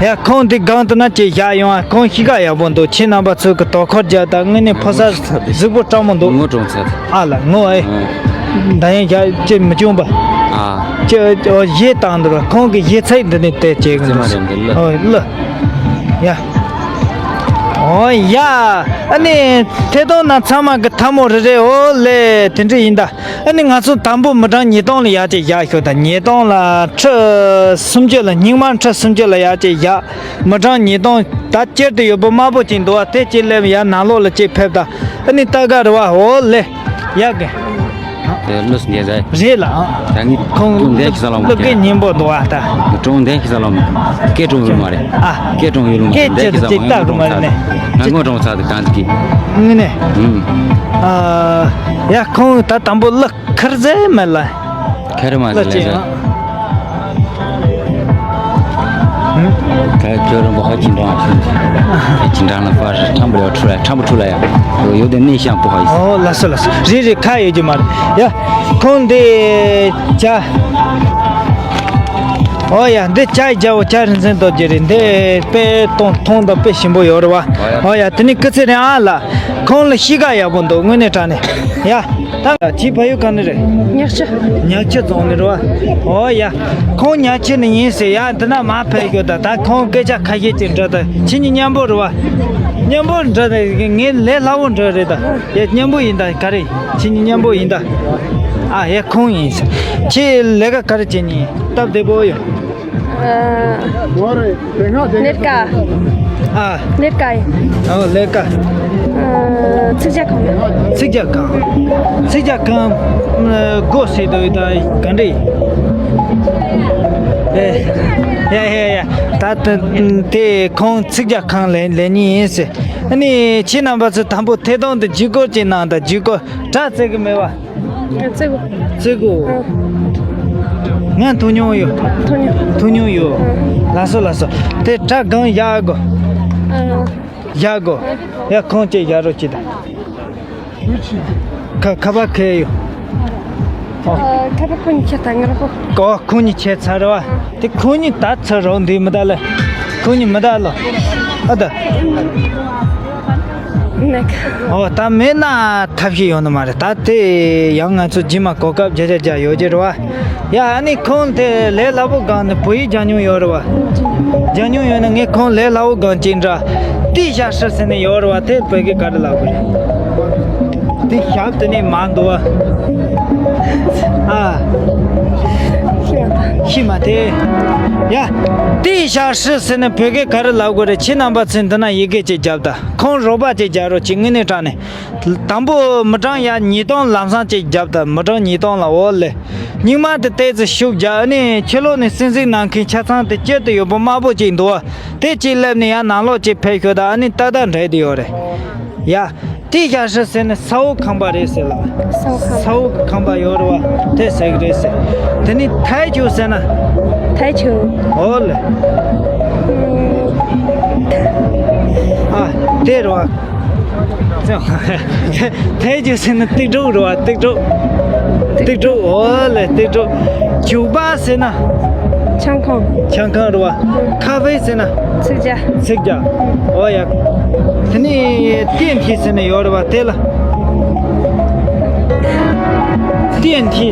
ཡ། ཁོང་འདི་སྒང་དེ་ན་ཅིག་བཞག་ཡོང་ཨ། ཁོང་གཤིས་ཀ་ཡག་པོ་འདུག་ཁྱེད་རྣམ་པ་ཚོས་ཀྱི་དོ་ཁུར་རྒྱག་དང་། དངོས་གནས་ཕོ་གསར་གཟུགས་པོ་སྤྲང་མོ་འདུག་ངོ་གྲོང་ཚད། ཨ་ལ་ངོ་ཨེ། ཨོ། ད་ཡང་བཞག་ཅིག་མི་བྱུང་པ། ཨ། ཅིག་ཨོ་གཞས་བཏང་འདུག་ཁོང་གི་གཞས་ཚིག་འདི་ནས་བལྟས་བྱེད་གི་འདུག་ཨོ་ལ། ཡ། ཨོ་ཡ། ཨ་ནི་ཐད་གཏོང་ནང་ཚང་མ་གི་ཐལ་མོ་རེ་རེ། ཨོ་ལེ། དེ་འདྲ་ཡིན་ད། ཨ་ནི་ང་ཚོ་དང་པོ་མི་གྲངས་ཉིས་སྟོང་ལ་ཡར་ཅིག་བཞག་ཤོག་ད། ཉིས་སྟོང་ལ་ཁྲི་སུམ་ཅུ་ལ། རྙིང་མ་ཁྲི་སུམ་ཅུ་ལ་ཡར་ཅིག་བཞག་མི་གྲངས་ཉིས་སྟོང་ད་སྤྱིར་དུ་ཡོད་པ་དམར་པོ་ཅིག་འདུག་བ། དེ་ཅིག་སླེབས་ཡར་ནང་ལོགས་ལ་ཅིག་ཕེབས་ད། ཨ་ནི་ལྟ་ག་རེད་བ། ཨོ་ལེ། ཡ་གི། དེ་ལུས་འདས་ཟེར། རེད་ལ། ཨ། ད་ངས་ཁོང་ཀྲུང་འདས་ཁི་ས་ལོ་མ་ཀླུ་སྐད་སྙན་པོ་འདུག་ཨ་ད། ཀྲུང་འདས་ཁི་ས་ལོ་མ། སྐད་ཀྲུང་ཡུལ་མ་རེད། ཨ། སྐད་ཀྲུང་ཡུལ་མ་སྐད་རེད། འདས་ཁི་ས་ཅིག་མ་ངས་ངོ་ཀྲུང་ཚ། ང་ངོ་ཀྲུང་ཚ་དེ་གང་ཅིག་གི། ངས་ནས། ཨུམ། ཨ། ཡ་ཁོང་ད་དང་པོ་ཀླུ་ཁར་ཟེར་མེད་ལ། ཁ་རི་མ་ཟེར་ལ་ཟེར། ཁ་ཁྱོད་རང་པོ་ཧ་ཅིན་ཀྲང་ཞུ། ཅིན་ཀྲང་ལ་པར་ཁྲམ་པོ་ལ་ཁྲུ་ལ་ཁྲམ་པོ་ཁྲུ་ལ་ཡ། ཡོད་དེ་ནས་ཤང་པོ་ཧ་ཡིན། ཨོ་ལ་སོ་ལ་སོ། རེད་རེད། ཁ་ཡོད་རྒྱུ་མ་རེད། ཡ། ཁོང་འདི་ཅ། ཨོ་ཡ། འདི་ཅ་ཡི་རྒྱལ་པོ་ཅ་རིན་ཆེན་རྡོ་རྗེ་རེད། འདི་དཔེ་མཐོང་མཐོང་དང་དཔེ་ཞིམ་པོ་ཡོད་རེད་བ། ཨོ་ཡ། དེ་ནི་སྐུ་ཚེ་རིང་ཨ་ལ། ཁོང་ལ་གཤིས་ཀ་ཡག་པོ་འདུག་དངོས་གནས་དྲང་གནས། ཡ། ད་ཁྱེད་ཕ་ཡུལ་གང་ནས་རེད། ཉག་ཆུ། ཉག་ཆུ་རྫོང་ནས་རེད་བ། ཨོ་ཡ། ཁོང་ཉག་ཆུ་ནས་ཡིན་ཟེར་ཡ། འདི་ན་མ་ཕེབས་ཡོད་ད། ད་ཁོང་སྐད་ཆ་ཁ་ཤས་ཅིག་འདྲི་ད། ཁྱེད་གཉིས་མཉམ་པོ་རེད་བ། མཉམ་པོ་འདྲི་ད། ངའི་ལས་སླ་བོ་འདྲི་རེད་ད། ཡ་མཉམ་པོ་ཡིན་ད། ག་རེ། ཁྱེད་གཉིས་མཉམ་པོ་ཡིན་ད། ཨ་ཡ་ཁོང་ཡིན་ཟེར། ཁྱེད་ལས་ཀ་ག་རེ་བྱེད་ནི་ཡིན། སྟབས་བདེ་པོ་ཡོད། ཨ། གནས་ཀ། ཨ། གནས་ཀ་ཡིན། ཨོ་ལས་ཀ། ཨ། ཚིག་ཇ་ཁང་། ཚིག་ཇ་ཁང་། ཚིག་ཇ་ཁང་། ཨ། སྒོ་ཕྱེ་དུས་ད་ག་འདྲ་ཡིན། ཨེ། ཡ་ཡ་ཡ། ད་དེ་ཁོང་ཚིག་ཇ་ཁང་ལས་ལས་ཉིན་ཡིན་ཟེར། ཨ་ནི་ཁྱེད་རྣམ་པ་ཚོ་དང་པོ་ཐད་གཏོང་དུ་བརྒྱུད་སྐུར་ཅིག་གནང་དང་། བརྒྱུད་སྐུར་དྲ་བརྩི་གི་མེད་པ། བརྩི་གོ། བརྩི་གོ། ང་ཐུག་མྱོང་ཡོད། ཐུག་མྱོང་། ཐུག་མྱོང་ཡོད། ལགས་སོ་ལགས་སོ། དེ་དྲ་གང་བཞག་གོ། བཞག་གོ། ཡ་ཁོང་ཅིག་བཞག་རོགས་གྱིས་དང་། ཁ་ཁ་པར་ཁེ་ཡོད། ཨ། ཁ་པར་ཁོ་གཉིས་ཁྱེར་ཚར་ང་རང་ཁོ། ཨོ་ཁོ་གཉིས་ཁྱེར་ཚར་རེད་བ། དེ་ཁོ་གཉིས་ད་ཚར་རོགས་འདི་མི་ད་ལ། ཁོ་གཉིས་མི་ད་ལ། ཨ་ད། ནག་ཨོ་ད་མེད་ན་ཐབས་ཤེས་ཡོང་ནི་མ་རེད། ད་དེ་ཡང་ང་ཚོ་རྗེས་མ་གོ་སྐབས་བརྒྱ་ཆ་བརྒྱ་ཡོད་ཀྱི་རེད་བ། ཡ་ཨ་ནི་ཁོང་དེ་ལས་སླ་པོ་སྒང་ནས་བོད་ཡིག་སྦྱང་མྱོང་ཡོད་རེད་བ། སྦྱང་མྱོང་ཡོད་ན་ངས་ཁོང་ལས་སླ་པོ་སྒང་ཅིག་འདྲ། ཏི་ཤ་ཧྲི་ཟེར་ནས་ཡོད་རེད་བ། དེ་བོད་སྐད་ག་རེ་ལབ་དགོས་རེད། ཏི་ཤ་དེ་ནས་མ་འདུག་བ། ཨ། ཤི་མ་ཐལ། ཡ། ཏི་ཤ་ཧྲི་ཟེར་ནས་བོད་སྐད་ག་རེ་ལབ་དགོས་རེད། ཁྱེད་རྣམ་པ་ཚོས་འདི་ན་ཡི་གེ་ཅིག་བརྒྱབ་དང་། ཁོང་རོགས་པ་ཅིག་རྒྱག་རོགས་གྱིས། དངོས་གནས་དྲང་གནས། དང་པོ་མི་གྲངས་ཡ་ཉིས་སྟོང་ལམ་སང་ཅིག་བརྒྱབ་དང་། མི་གྲངས་ཉིས་སྟོང་ལ། འོ་ལེ། རྙིང་མ་དེ་ཏོག་ཙམ་ཤུགས་རྒྱག་ཨ་ནི་ཕྱི་ལོགས་ནས་གསན་གཟིགས་གནང་མཁན་ཆ་ཚང་དེ་སྤྱིར་དུ་ཡོད་པོ་དམར་པོ་ཅིག་འདུག་དེ་ཅིག་སླེབས་ནས་ཡ་ནང་ལོགས་ཅིག་ཕེབས་ཤོག་དང་། ཨ་ནི་ཏག་ཏག་འགྲིག་བསྡད་ཡོད་རེད། ཡ། ཏི་ཤ་ཧྲི་ཟེར་ནས་ས་འོག་ཁང་པ་རེད་ཟེར་ལ། ས་འོག་ཁང་པ། ས་འོག་ཁང་པ་ཡོད་རེད་བ། དེ་ཟེར་གི་རེད་ཟེར། དེ་ནི་ཐའི་ཆུ་ཟེར་ན། ཐའི་ཆུ། འོ་ལེ། ཨ། དེ་རེད་བ། ཐའི་ཆུ་ཟེར་ན་ཏིག་ཏྲོ་རེད་བ། ཏིག་ཏྲོ། ཏིག་ཏྲོ། འོ་ལེ་ཏིག་ཏྲོ། ཇུག་པ་ཟེར་ན། ཆང་ཁང་། ཆང་ཁང་རེད་བ། ཁ་ཧྥེ་ཟེར་ན། ཚིག་ཇ། ཚིག་ཇ། འོ་ཡ། དེ་ནས་ཏིན་ཐི་ཟེར་ནས་ཡོད་རེད་བ། དེ་ལ། ཏིན་ཐི།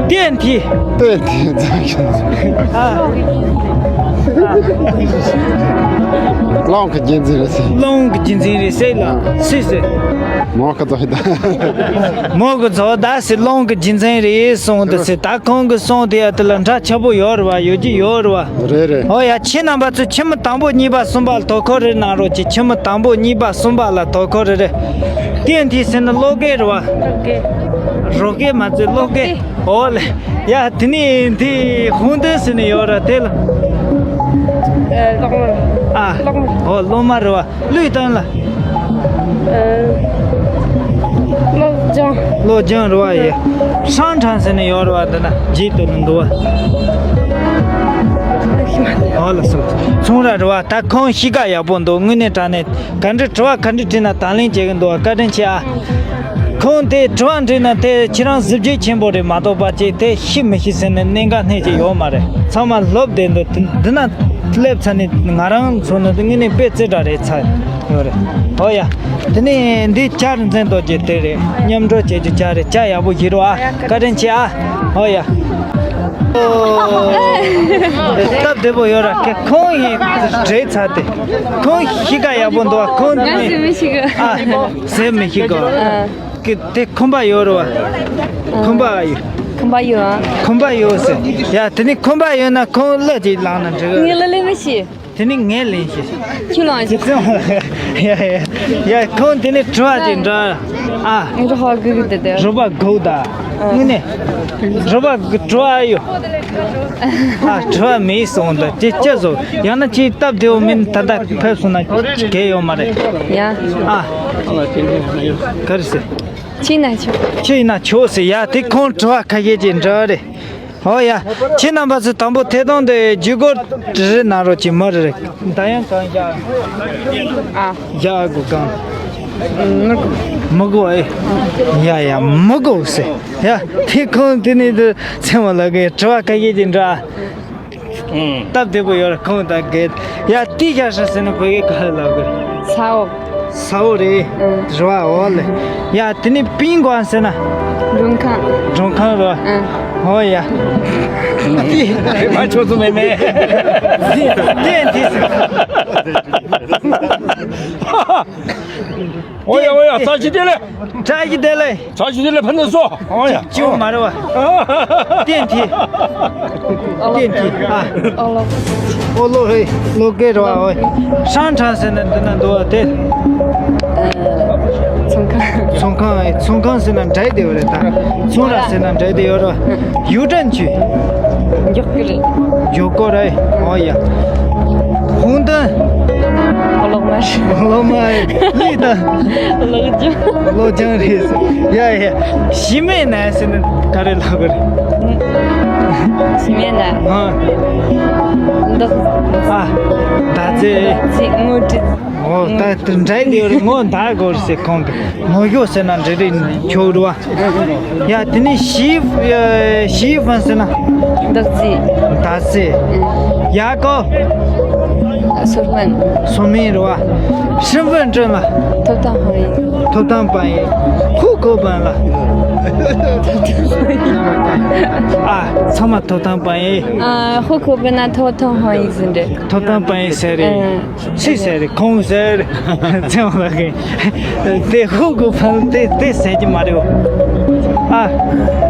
ཏིན་ཐི། ཏིན་ཐི། ཨ། རླུང་གི་རྒྱུན་འཛིན་རེད་ཟེར། རླུང་གི་རྒྱུན་འཛིན་རེད་ཟེར་ལ། སུས་ཟེར། མོ་གི་ཚོ་ད། མོ་གི་ཚོ་ད་ཟེར། རླུང་གི་རྒྱུན་འཛིན་རེད་གསུངས་ཏེ་ཟེར། ད་ཁོང་གི་གསུང་དེ་ཡ་དེ་ལ་འདྲ་ཆགས་པོ་ཡོད་རེད་བ། ཡོད་ཀྱི་ཡོད་རེད་བ། རེད་རེད། ཨོ་ཡ། ཁྱེད་རྣམ་པ་ཚོས་ཁྱིམ་མི་དང་པོ་གཉིས་པ་གསུམ་པ་ལ་དོ་ཁུར་རེ་གནང་རོགས་གྱིས། ཁྱིམ་མི་དང་པོ་གཉིས་པ་གསུམ་པ་ལ་དོ་ཁུར་རེ་རེ། ཏན་ཏན་ཟེར་ན་གློག་སྐས་རེད་བ། གློག་སྐས། རོ་སྐས་མ་ཚད་གློག་སྐས། གློག་སྐས། ཨོ་ལེ། ཡ་དེ་ནས་དེ་ཧུང་ཏོན་ཟེར་ནས་ཡོད་ར་དེ་ལ། ཨ། གློག་དམར། ཨོ་གློག་དམར་རེད་བ། བློས་བཏང་ལ། ཨ། སློབ་སྦྱོང་། སློབ་སྦྱོང་རེད་བ་ཡི། ཧྲང་ཁྲང་ཟེར་ནས་ཡོད་རེད་བ། འདི་ན་རྗེས་དུ་ལ་འདུག་བ། ཨོ་ལ་སོ། ཚོང་ར་རེད་བ། ད་ཁོང་གཤིས་ཀ་ཡག་པོ་འདུག་དངོས་གནས་དྲང་གནས་ག་འདྲ་དྲི་བ་ག་འདྲ་དྲིས་ན་དང་ལེན་བྱེད་ཀྱི་འདུག་བ། བཀའ་དྲིན་ཆེ་ཨ། ཁོང་དེ་དྲི་བ་འདྲི་ན་དེ་ཁྱེད་རང་གཟི་བརྗིད་ཆེན་པོ་རེད་མ་གཏོགས་པ་ཅིག་དེ་ཤི་མི་ཤི་ཟེར་ནས་གནད་འགག་སྣེ་གཅིག་ཡོད་མ་རེད། ཚང་མ་སློབ་བསྡད་འདུག་འདི་ན་སླེབས་ཚར་ནས་ང་རང་ཚོ་ནི་དངོས་གནས་དཔེ་རྩེ་དྲག་རེད་ཚར་ཡོད་རེད། ཨོ་ཡ། དེ་ནས་འདི་ཇ་རིན་ཆེན་རྡོ་རྗེ་དེ་རེད། མཉམ་འགྲོ་བྱེད་རྒྱུ་ཇ་རེད། ཇ་ཡག་པོ་ཞིག་རོ་ཨ། བཀའ་དྲིན་ཆེ་ཨ། ཨོ་ཡ། སྟབས་བདེ་པོ་ཡོད་ར། ཁེ་ཁོང་ཡིན་བྲེལ་ཚར་ཏེ། ཁོང་གཤིས་ཀ་ཡག་པོ་འདུག་བ། ཁོང་ང་ཟེར་མི་ཤེས་གི་ཨ། ཟེར་མི་ཤེས་གི་ཨ། ཁེ་དེ་ཁོམ་པ་ཡོད་ར་བ། ཁོམ་པ་ཡོད། ཁོམ་པ་ཡོད་ཨ། ཁོམ་པ་ཡོད་ཟེར། ཡ་དེ་ནི་ཁོམ་པ་ཡོད་ན་ཁོང་གླུ་ཅིག་བླངས་ན་འགྲིག་གི་ངས་གླུ་ལེན་མི་ཤེས། དེ་ནི་ངས་ལེན་ཤེས། ཁྱོད་ལེན་ཤེས། ཡ་ཡ་ཡ། ཁོང་དེ་ནི་དྲི་བ་ཅིག་འདྲ་ཨ། ངས་རོ་ཧ་གི་གི་དེ་དེ། རོ་པ་གོ་ད། ཨ། ངས་ནི་རོ་པ་གི་དྲི་བ་ཡོད། ཨ། དྲི་བ་མེད་སོང་ད་ཅི་ཅི་བཟོ། ཡང་ན་ཅི་སྟབས་བདེ་བོ་མིན་ད་ལྟ་ཕེབས་སོང་ན་གལ་ཡོད་མ་རེད། ཡ། ཨ། ག་རེ་ཟེར། ཁྱི་ཡིན་ན་ཆོག་ཁྱི་ཡིན་ན་ཆོག་ཟེར། ཡ་དེ་ཁོང་དྲི་བ་ཁ་ཤས་ཅིག་འདྲ་རེད། ཨོ་ཡ། ཁྱེད་རྣམ་པ་ཚོ་དང་པོ་ཐད་གཏོང་དེ་བརྒྱུད་སྐུར་རེ་གནང་རོགས་གྱིས། མི་རེ་རེ། ད་ཡང་གང་བཞག་ཨ། བཞག་དགོས་གང་། མི་དགོས་ཨེ། ཡ་ཡ་མི་དགོས་ཟེར། ཡ་དེ་ཁོང་དེ་ནས་དེ་ཚེ་མ་ལགས་ཀྱི་དྲི་བ་ཁ་ཤས་ཀྱི་འདྲ། སྟབས་བདེ་པོ་ཡོད་རེད་ཁོང་དང་གས། ཡ་དེ་བཞག་ཤག་ཟེར་ན་བོད་སྐད་ག་རེ་ལབ་དགོས་རེད། ས་འོག་ས་འོག་རེད། ཨང་། རེད་བ། འོ་ལེ། ཡ་དེ་ནས་པིན་གོ་ཨན་ཟེར་ན། མགྲོན་ཁང་། མགྲོན་ཁང་རེད་བ། ཨང་། འོ་ཡ། དེ་མ་ཆོག་ཚོ་མེ་མེ། དེ་དེ་དེ་ཟེར། འོ་ཡ་འོ་ཡ། བཀྲ་ཤིས་བདེ་ལེགས། བཀྲ་ཤིས་བདེ་ལེགས། བཀྲ་ཤིས་བདེ་ལེགས་ཕན་ཚུན་སོ། འོ་ཡ། ཅིའུ་མ་རེད་བ། བསྟན་ཐི། བསྟན་ཐི་ཨ། ཨོ་ལོ་ཧེ་ལོ་ཀེ་རེད་བ། ཧྲང་ཁྲང་ཟེར་ན་འདི་ན་འདུག་བ་དེ། ཚོང་ཁང་། ཚོང་ཁང་ཨེ། ཚོང་ཁང་ཟེར་ན་འདྲ་དེ་ཡོད་རེད་ད། ཚོང་ར་ཟེར་ན་འདྲ་དེ་ཡོད་རེད་བ། ཡུ་ཏན་ཆུ། མགྱོགས་ཀྱི་རེད། མགྱོགས་ཀོ་རེད། ཨོ་ཡ། ཧུང་ཏན། གློག་དམར། གློག་དམར། ལི་ཏན། གློག་ལྗང་། གློག་ལྗང་རེད། ཡ་ཡ། ཞི་མེད་ན་ཟེར་ན་ག་རེ་ལབ་དགོས་རེད། ཞི་མེད་ན། ཨ། འདི། ཨ། ད་ཚེ། ཚེ་ངོ་སྤྲོད། ཨོ་ད་དེ་འདྲ་དེ་ཡོད་རེད། ངོ་ད་དགོས་རེད་ཟེར་ཁོང་གི་ངོ་ཡོད་ཟེར་ན་འདྲ་རེད་ཆོག་རེད་བ། ཡ་དེ་ནས་ཞི་ཞི་ཧྥན་ཟེར་ན། བདག་རྩིས། བདག་རྩིས། ཡ་ཀོ། སོར་མན། སོར་མན་རེད་བ། ཧྲིན་ཧྥན་ཀྲིན་ལ། ཐོབ་ཐང་ཧང་ཡིག་ཐོབ་ཐང་པང་ཡིག་ཧུ་ཁོ་པན་ལ། ཨ་ཚང་མ་ཐོབ་ཐང་པང་ཡིག་ཨ་ཧུ་ཁོ་པན་ན་ཐོབ་ཐང་ཧང་ཡིག་ཟིན་རེད། ཐོབ་ཐང་པང་ཡིག་ཟེར་རེད། ཨ། སུས་ཟེར་རེད། ཁོང་ཟེར་རེད། ཚེ་མ་ལགས་ཀྱིས་དེ་ཧུ་གུ་ཕན་དེ་དེ་ཟེར་གྱི་མ་རེད། ཨ།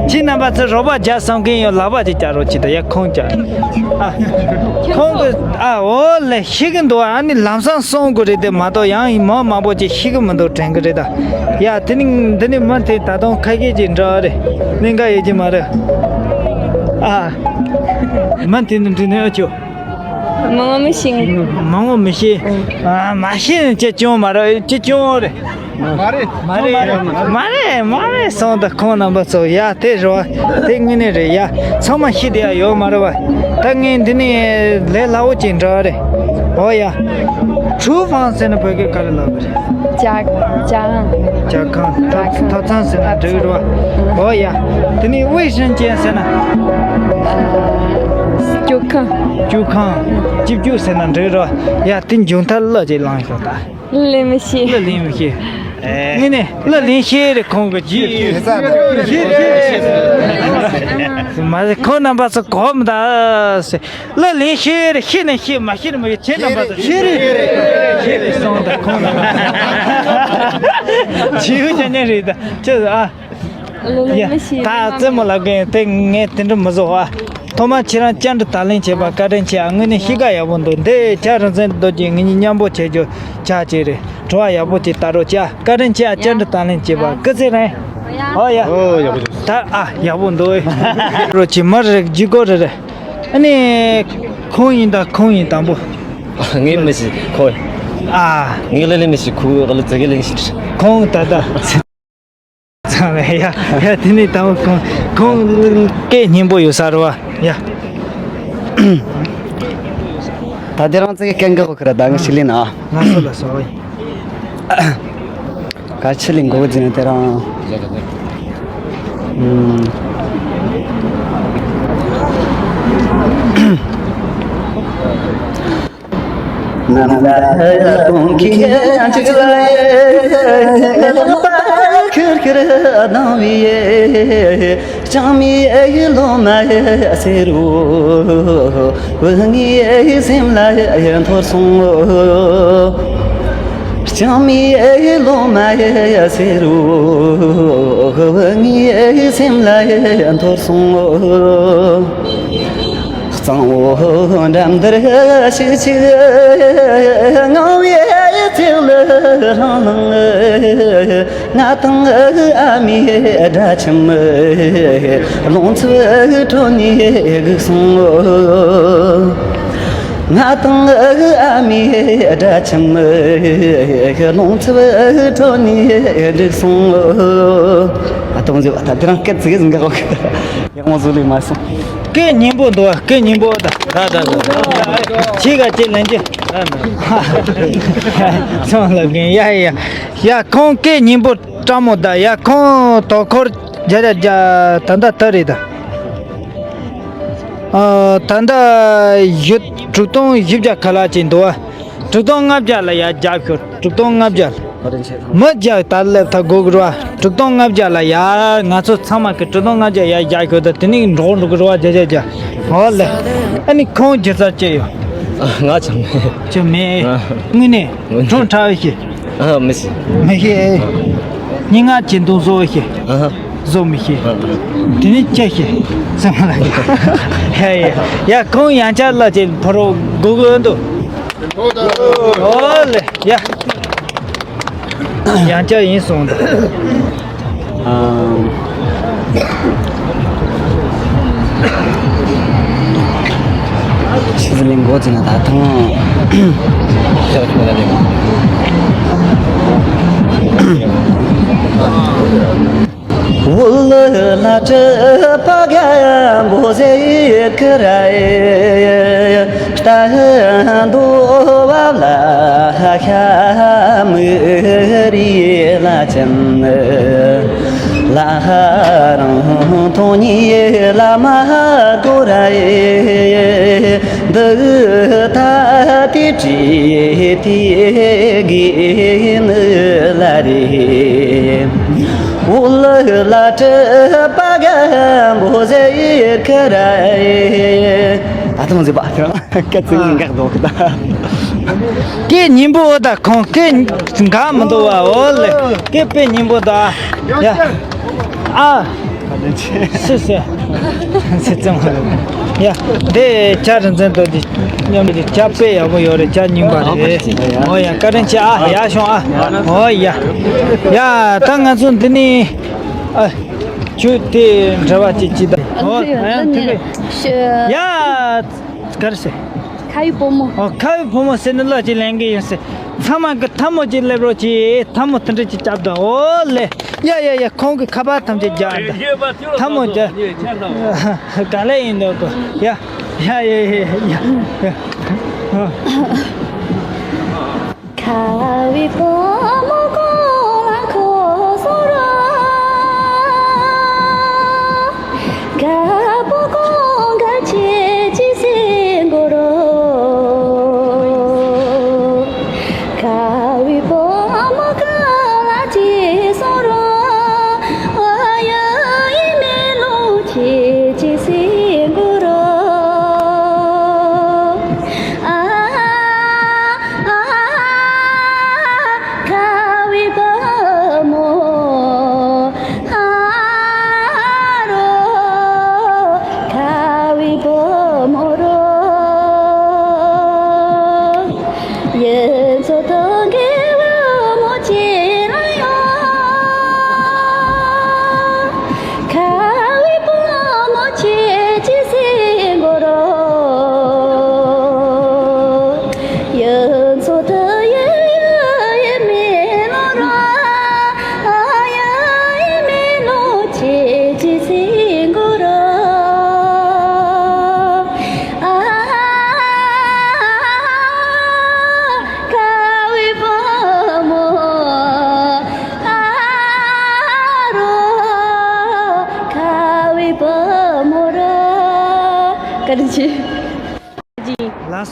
ཁྱེད་རྣམ་པ་ཚོས་རོགས་པ་རྒྱག་བསམ་མཁན་ཡོད་ལག་པ་ཅིག་བརྐྱང་རོགས་གྱིས་ད། ཡ་ཁོང་བརྐྱང་། ཨ། ཁོང་གི་ཨ་འོ་ལེ་ཤེས་ཀྱི་འདུག་ཨ་ནི་ལམ་སང་སོང་དགོས་རེད་དེ་མ་གཏོགས་ཡང་མི་མང་པོ་ཅིག་ཤེས་ཀྱི་མི་འདུག་དྲན་གྱི་རེད་ད། ཡ་དེ་ནི་འདི་ནི་མི་དེ་ད་དུང་ཁ་ཤས་ཅིག་འདྲ་བ་རེད། གནད་འགག་ཡོད་ཀྱི་མ་རེད། ཨ། མི་དེ་ནི་འདྲི་ནས་ཨ་ཅོ། མང་བོ་མི་ཤེས། མང་བོ་མི་ཤེས། ཨ་མ་ཤེས་ནས་ཅི་བྱུང་མ་རེད། ཅི་བྱུང་རེད། མ་རེད། མ་རེད། མ་རེད། མ་རེད། སོང་ད་ཁོང་རྣམ་པ་ཚོ་ཡ་དེ་རེད་བ། དེ་དངོས་གནས་རེད་ཡ། ཚང་མ་ཤེས་བསྡད་ཡ་ཡོད་མ་རེད་བ། ད་ངས་འདི་ནས་ལས་སླ་བོ་ཅིག་འདྲ་བ་རེད། འོ་ཡ། ཁྲུའུ་ཧྥང་ཟེར་ན་བོད་སྐད་ག་རེ་ལབ་རེད། ཇ། ཇ་ཁང་། ཇ་ཁང་། ཐབ་ཐབ་ཚང་ཟེར་ན་འགྲིག་རེད་བ། འོ་ཡ། དེ་ནས་ཝེ་ཧྲན་ཅན་ཟེར་ན། ཨ། སྐྱོ་ཁང་། སྐྱོ་ཁང་། སྐྱིད་སྐྱོ་ཟེར་ན་འགྲིག་རེད་བ། ཡ་དེ་མཇུག་མཐར་གླུ་ཅིག་བླངས་ཤོག་ད། གླུ་ལེན་མི་ཤེས། གླུ་ལེན་མི་ཤེས། ངས་ནས་གླུ་ལེན་ཤེས་རེད་ཁོང་གི་རྗེས། མ་རེད་ཁོང་རྣམ་པ་ཚོ་གོ་མི་ད་ཟེར། གླུ་ལེན་ཤེས་རེད། ཤེས་ནས་ཤེས་མ་ཤེས་ནས་མ་ཤེས། ཁྱེད་རྣམ་པ་ཚོ་ཤེས་རེད། ཤེས་རེད་སོང་ད་ཁོང་རྣམ་པ་ཚོ་བྱིའུ་ཅན་ཅན་རེད་ད་ཁྱོད་ཨ། ཡ་ད་རྩེད་མོ་ལབ་མཁན་དེ་ངས་དེ་འདྲ་མི་བཟོ་ཨ། ཐོག་མར་ཁྱེད་རང་བཅར་འདྲི་དང་ལེན་བྱས་པ་བཀའ་དྲིན་ཆེ་ཨ། དངོས་གནས་གཤིས་ཀ་ཡག་པོ་འདུག་འདི་ཇ་རིན་ཆེན་རྡོ་རྗེ་ངེད་གཉིས་མཉམ་པོ་བྱེད་རྒྱུ་ཇ་ཅིག་རེད། དྲི་བ་ཡག་པོ་ཅིག་ལྟ་རོགས་བྱ། བཀའ་དྲིན་ཆེ་ཨ། བཅར་འདྲི་དང་ལེན་བྱས་པ་སྐུ་ཚེ་རིང་། ཨོ་ཡ། ཨོ་ཡག་པོ་འདུག་ད་ཨ་ཡག་པོ་འདུག་རོགས་ཀྱི་མི་རེ་རེ་བརྒྱུད་སྐོར་རེ་རེ། ཨ་ནི་ཁོང་ཡིན་ད་ཁོང་ཡིན་དང་པོ། ངས་མི་ཤེས་ཁོ། ཨ། ངས་ལ་ལས་མི་ཤེས་ཁོ་ལ་ཙི་གེ་ལས་ཤེས། ཁོང་ད་ད། ཚང་མས་ཡ་ཡ་དེ་ནས་དང་པོ་ཁོང་ཁོང་སྐད་སྙན་པོ་ཡོད་ས་རེད་བ་ཡ། ད་དེ་རང་ཚོ་གི་སྐད་འགག་གོ་ཁ་ར་ད་ང་ཞིག་ལེན་ཨ། ང་ཚོ་ལ་ཟ་བ་ཡིན། ག་ཆི་ལིང་གོ་ཟིན་དེ་རང་། ནམ་ཟླ་གུང་གི་ཅིག་ལ་ལ་པ་ཁིར་ཁིར་སྣང་བའི་ལྕང་མའི་ལོ་མ་སེར་བོ་ངའི་སེམས་ལ་འཐོར་སོང་། ལྕང་མའི་ལོ་མ་སེར་བོ་ངའི་སེམས་ལ་འཐོར་སོང་། གཙང་བོ་འགྲམ་འདིར་ཤིག་ཤིག་ངང་བའི་ཚིག་ལ་ལྷང་ལྷང་། ང་དང་ཨ་མའི་སྦྲ་ཁྱིམ་རླུང་འཚུབ་ཁྲོད་ནས་སྒུག་སོང་། ང་དང་ཨ་མའི་སྦྲ་ཁྱིམ་རླུང་འཚུབ་ཁྲོད་ནས་སྒུག་སོང་། ཨ་ཏོང་ཟེར་བ་ད་དེ་རང་སྐད་ཙིག་ཟིན་ག་གོ་གི། ཡག་མོ་བཟོ་ལེ་མ་སོང་། སྐད་སྙན་པོ་འདུག་སྐད་སྙན་པོ་ད། ད་ད་ད། ཁྱེད་ག་ཅི་ལན་ཅི། ཚང་ལ་གིན་ཡ་ཡ། ཡ་ཁོང་སྐད་སྙན་པོ་སྤྲང་མོ་ད། ཡ་ཁོང་དོ་འཁོར་བརྒྱ་ཆ་བརྒྱ་ད་ད་ད་རེད་ད། ཨ་ད་ད་ཡོད་དྲུག་སྟོང་བཞི་བརྒྱ་ཁ་ལག་ཅིག་འདུག་བ། དྲུག་སྟོང་ལྔ་བརྒྱ་ལ་ཡ་རྒྱབ་ཤོག་དྲུག་སྟོང་ལྔ་བརྒྱ་ལ། མི་རྒྱག་ད་སླེབས་ཐག་དགོས་གི་རེད་བ། དྲུག་སྟོང་ལྔ་བརྒྱ་ལ་ཡ། ང་ཚོ་ཚང་མ་གི་དྲུག་སྟོང་ལྔ་བརྒྱ་ཡ་རྒྱག་ཤོག་ད་དེ་ནས་འགྲོ་འགྲོ་གི་རེད་བ། རྒྱ་རྒྱ་རྒྱ། ཨོ་ལེ། ཨ་ནི་ཁོང་སྒྱུ་རྩལ་ཅི་ཡོད། ང་ཅང་མེད། ཅི་མེད། ཨ། དངོས་གནས། དངོས་གནས། ཁྲོང་ཁྲ་བའི་ཤི། ཨ་མི་ཤི། མི་ཤི། སྙན་ངག་གི་འདུག་བཟོ་བའི་ཤི། ཨ་ཧ། བཟོ་མི་ཤེས། དེ་ནི་ཅི་ཤེས། སེམས་ལ། ཡ་ཡ་ཡ། ཁོང་ཡང་བསྐྱར་ལ་ཅིག་ཕོ་རོ་གུ་གུ་འདུག་ཨོ་ལེ་ཡ། ཡང་བསྐྱར་ཡིན་སོང་ད། ཆི་ཟི་ལིང་གོ་ཅི་ན་ད་ཐང་། བུ་ལ་ལ་ཏྲི་པ་ག་འབོ་ཟེ་ཁ་ར་ཡེ། ལྟ་འདོ་བ་ལ་ཤ་མི་རི་ལ་ཅན། ལ་རང་ཐོང་ཉི་ལ་མ་གོ་ར་ཡེ། འདི་ད་དེ་དྲི་དེ་གི་ནི་ལ་རེ། འོ་ལ་ལ་ཏྲི་པ་ག་འབོ་ཟེར་ཁ་ར་ཡེ། ད་དུང་ཟེར་བ་དེ་སྐད་ཅིག་འགག་འདུག་གི་ད། སྐད་སྙན་པོ་འོ་ད་ཁོང་སྐད་འགག་མི་འདུག་བ། འོ་ལེ་སྐད་དཔེ་སྙན་པོ་ད། ཡ། ཨ། སི་སི། སི་ཙམ་ཧ་ལམ། ཡ། དེ་ཇ་རིན་ཆེན་དོ་དེ་མཉམ་དུ་ཇ་དཔེ་ཡག་པོ་ཡོད་རེད། ཇ་རྙིང་པ་རེད། ཨོ་ཡ། བཀའ་དྲིན་ཆེ་ཨ། ཡ་ཤོང་ཨ། ཨོ་ཡ། ཡ་ད་ང་ཚོ་འདི་ནས་ཨ་ཁྱོད་དེ་འདྲ་བ་ཅིག་ཅིག་ད། ཨོ་ཡ། ཡ་ག་རེ་ཟེར། ཁ་ཡི་བུ་མོ། ཨོ་ཁ་ཡི་བུ་མོ་ཟེར་ནི་ལ་ཅིག་ལེན་གི་ཡིན་ཟེར། ཚང་མ་གི་ཐལ་མོ་ཅིག་སླེབས་རོགས་གྱིས། ཐལ་མོ་དེ་འདྲ་ཅིག་རྒྱབ་དང་། ཨོ་ལེ། ཡ་ཡ་ཡ། ཁོང་གི་ཁ་པར་ཐམས་ཅད་རྒྱག་འདི་ཐལ་མོ་རྒྱག་ག་ལེ་ཡིན་འདུག་གོ། ཡ་ཡ་ཡ་ཡ་ཡ། ཁ་བའི་བུ་མོ་ཁོ་ལ་ཁོ་སོ་ར། དཀར་པོ་ཀོང་ཀ་ཆེ་ཆེ་སེ་འགོ་རོ། ཁ་བའི་བུ་མོ་ཀ་ལ་ཆེ་སོ་རོ། ཨ་ཡ་ཡི་མེ་ལོང་ཆེ་ཆེ་སེ་འགོ་རོ། ཨ་ཨ།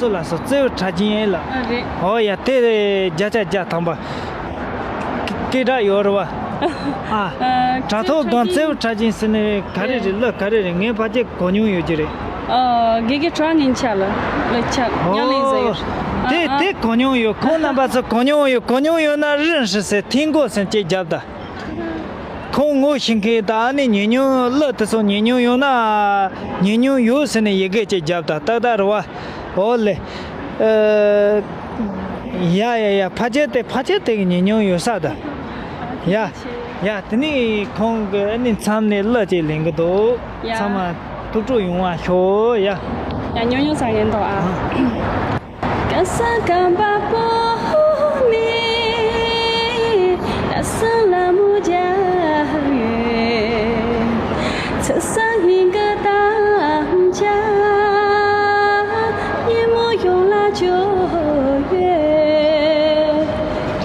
སོ་ལགས་སོ། བརྩེ་བའི་གྲགས་ཅན་ཡིན་ལགས། ཨ་རེད། ཨོ་ཡ། དེ་བརྒྱ་ཆ་བརྒྱ་ཐམ་པ་སྐད་གྲགས་ཡོད་རེད་བ། ཨ། ཨ། དྲ་ཐོག་སྒང་བརྩེ་བའི་གྲགས་ཅན་ཟེར་ནས་ག་རེ་རེད། གླུ་ག་རེ་རེད། ངས་ཕལ་ཆེར་གོ་མྱོང་ཡོད་ཀྱི་རེད། ཨ། དགེ་རྒན་གྲགས་ངན་ཆ་ལ་གླུ་ཆ་ཉམས་ལེན་ཟེར་ཡོད། ཨོ། དེ་ཨ། དེ་གོ་མྱོང་ཡོད། ཁོང་རྣམ་པ་ཚོ་གོ་མྱོང་ཡོད། གོ་མྱོང་ཡོད་ན་རིན་ཧྲི་ཟེར་ཐིང་གོ་ཟེར་ཅིག་རྒྱབ་ད། ཁོང་ངོ་ཤེས་མཁན་དང་ཨ་ནི་ཉན་མྱོང་། གླུ་དེ་ཚོ་ཉན་མྱོང་ཡོད་ན། ཉན་མྱོང་ཡོད་ཟེར་ནས་ཡི་གེ་ཅིག་རྒྱབ་དང་། ཏག་ཏག་རེད་བ། ཨོ་ལེ། ཨ། ཡ་ཡ་ཡ། ཕལ་ཆེར་དེ་ཕལ་ཆེར་དེ་གི་ཉན་མྱོང་ཡོད་ས་ད། ཡ་ཡ། དེ་ནས་ཁོང་གི་ཨ་ནི་མཚམས་ནས་གླུ་ཅིག་ལེན་གི་འདུག། ཡ། ཚང་མ་ཐུགས་སྤྲོ་ཡོང་བ་ཤོག་ཡ། ཡ། ཉོ་ཉོ་ཟ་ངན་འདུག་ཨ། ཨ། བཀྲ་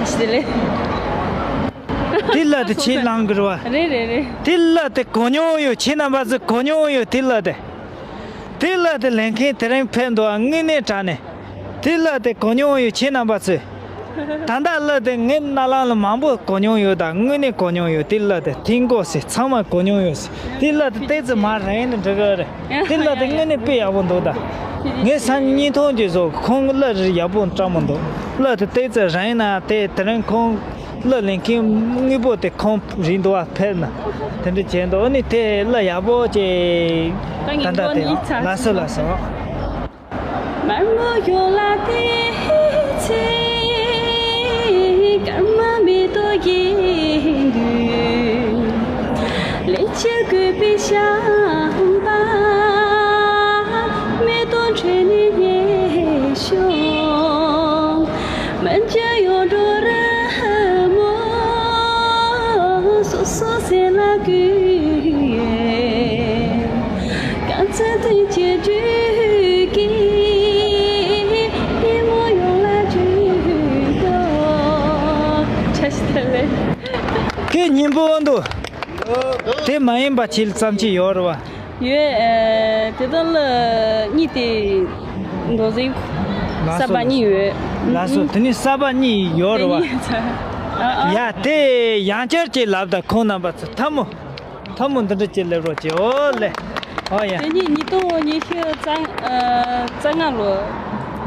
ཤིས་བདེ་ལེགས། དེ་གླུ་དེ་ཁྱེད་བླངས་གི་རེད་བ། རེད་རེད་རེད། དེ་གླུ་དེ་གོ་མྱོང་ཡོད། ཁྱེད་རྣམ་པ་ཚོས་གོ་མྱོང་ཡོད། དེ་གླུ་དེ། དེ་གླུ་དེ་ལེན་མཁན་དེ་རིང་ཕེབས་འདུག་བ། དངོས་གནས་དྲང་གནས། དེ་གླུ་དེ་གོ་མྱོང་ཡོད། ཁྱེད་རྣམ་པ་ཚོས། ད་ལྟ་གླུ་དེ་ངའི་རྣ་ལམ་ལ་མང་པོ་གོ་མྱོང་ཡོད། ད་དངོས་གནས་གོ་མྱོང་ཡོད། དེ་གླུ་དེ་ཐིང་གོ་ཟེར། ཚང་མ་གོ་མྱོང་ཡོད་ཟེར། དེ་གླུ་དེ་ཏོག་ཙམ་མར་རིང་ནས་འགྲོ་གི་རེད། དེ་གླུ་དེ་དངོས་གནས་དཔེ་ཡག་པོ་འདུག། ད་ངས་སང་ཉིན་བརྙན་ཐུང་ཅིག་བཟོ། ཁོང་གི་གླུ་རིགས་ཡག་པོ་སྤྲད་མི་འདུག། གླུ་དེ་ཏོག་ཙམ་རིང་ན། དེ་དེ་རིང་ཁོང་གླུ་ལེན་མཁན་དངོས་པོ་དེ་ཁོང་རེད་འདུག་བ། ཕེབས་ན་དེ་འདྲ་བྱས་འདུག། ཨ་ནི་དེ་གླུ་ཡག་པོ་ཅིག། ད་ལྟ་དེ། ལགས་སོ་ལགས་སོ། དམར་མོ་ཡོད་ལ་དེ་ཚེ་སྐར་མ་མེ་ཏོག་གི་འདུན། ལེགས་བྱས་གུས་པའི་བྱམས་པ། མེ་ཏོག་ཁྲོད་ནས་རྙེད་བྱུང་། མི་འགྱུར་ཡོངས་འགྲོ་རི་མོ། སོ་སོ་སེམས་ལ་བསྐུལ། གང་ཚེ་དུས་ཀྱི་དུས་ཀྱི། ཉིན་མོ་ཡོངས་ལ་དུས་འདོད། བཀྲ་ཤིས་བདེ་ལེགས། ཁྱེད་སྙན་པོ་འདུག། དེ་མ་ཡིན་པ་ཁྱེད་ལ་བརྩམས་ཆོས་ཡོད་རེད་བ། ཡོད། ཨ། དེ་དག་ལ་གཉིས་དེ་མདོ་འཛིན་ལགས་སོ། གསར་པ་གཉིས་ཡོད། ལགས་སོ། དེ་ནི་གསར་པ་གཉིས་ཡོད་རེད་བ། དེ་གཉིས་ཚ། ཨ། ཨ། ཡ། དེ་ཡང་བསྐྱར་ཅིག་ལབ་དང་། ཁོང་རྣམ་པ་ཚོ་ཐལ་མོ། ཐལ་མོ་འདི་འདྲ་ཅིག་སླེབས་རོགས་གྱིས། ཨོ་ལེ། ཨོ་ཡ། དེ་ནི་ཉིས་སྟོང་ཉི་ཤུ་རྩ། ཨ། རྩ་ལྔ་ལོ།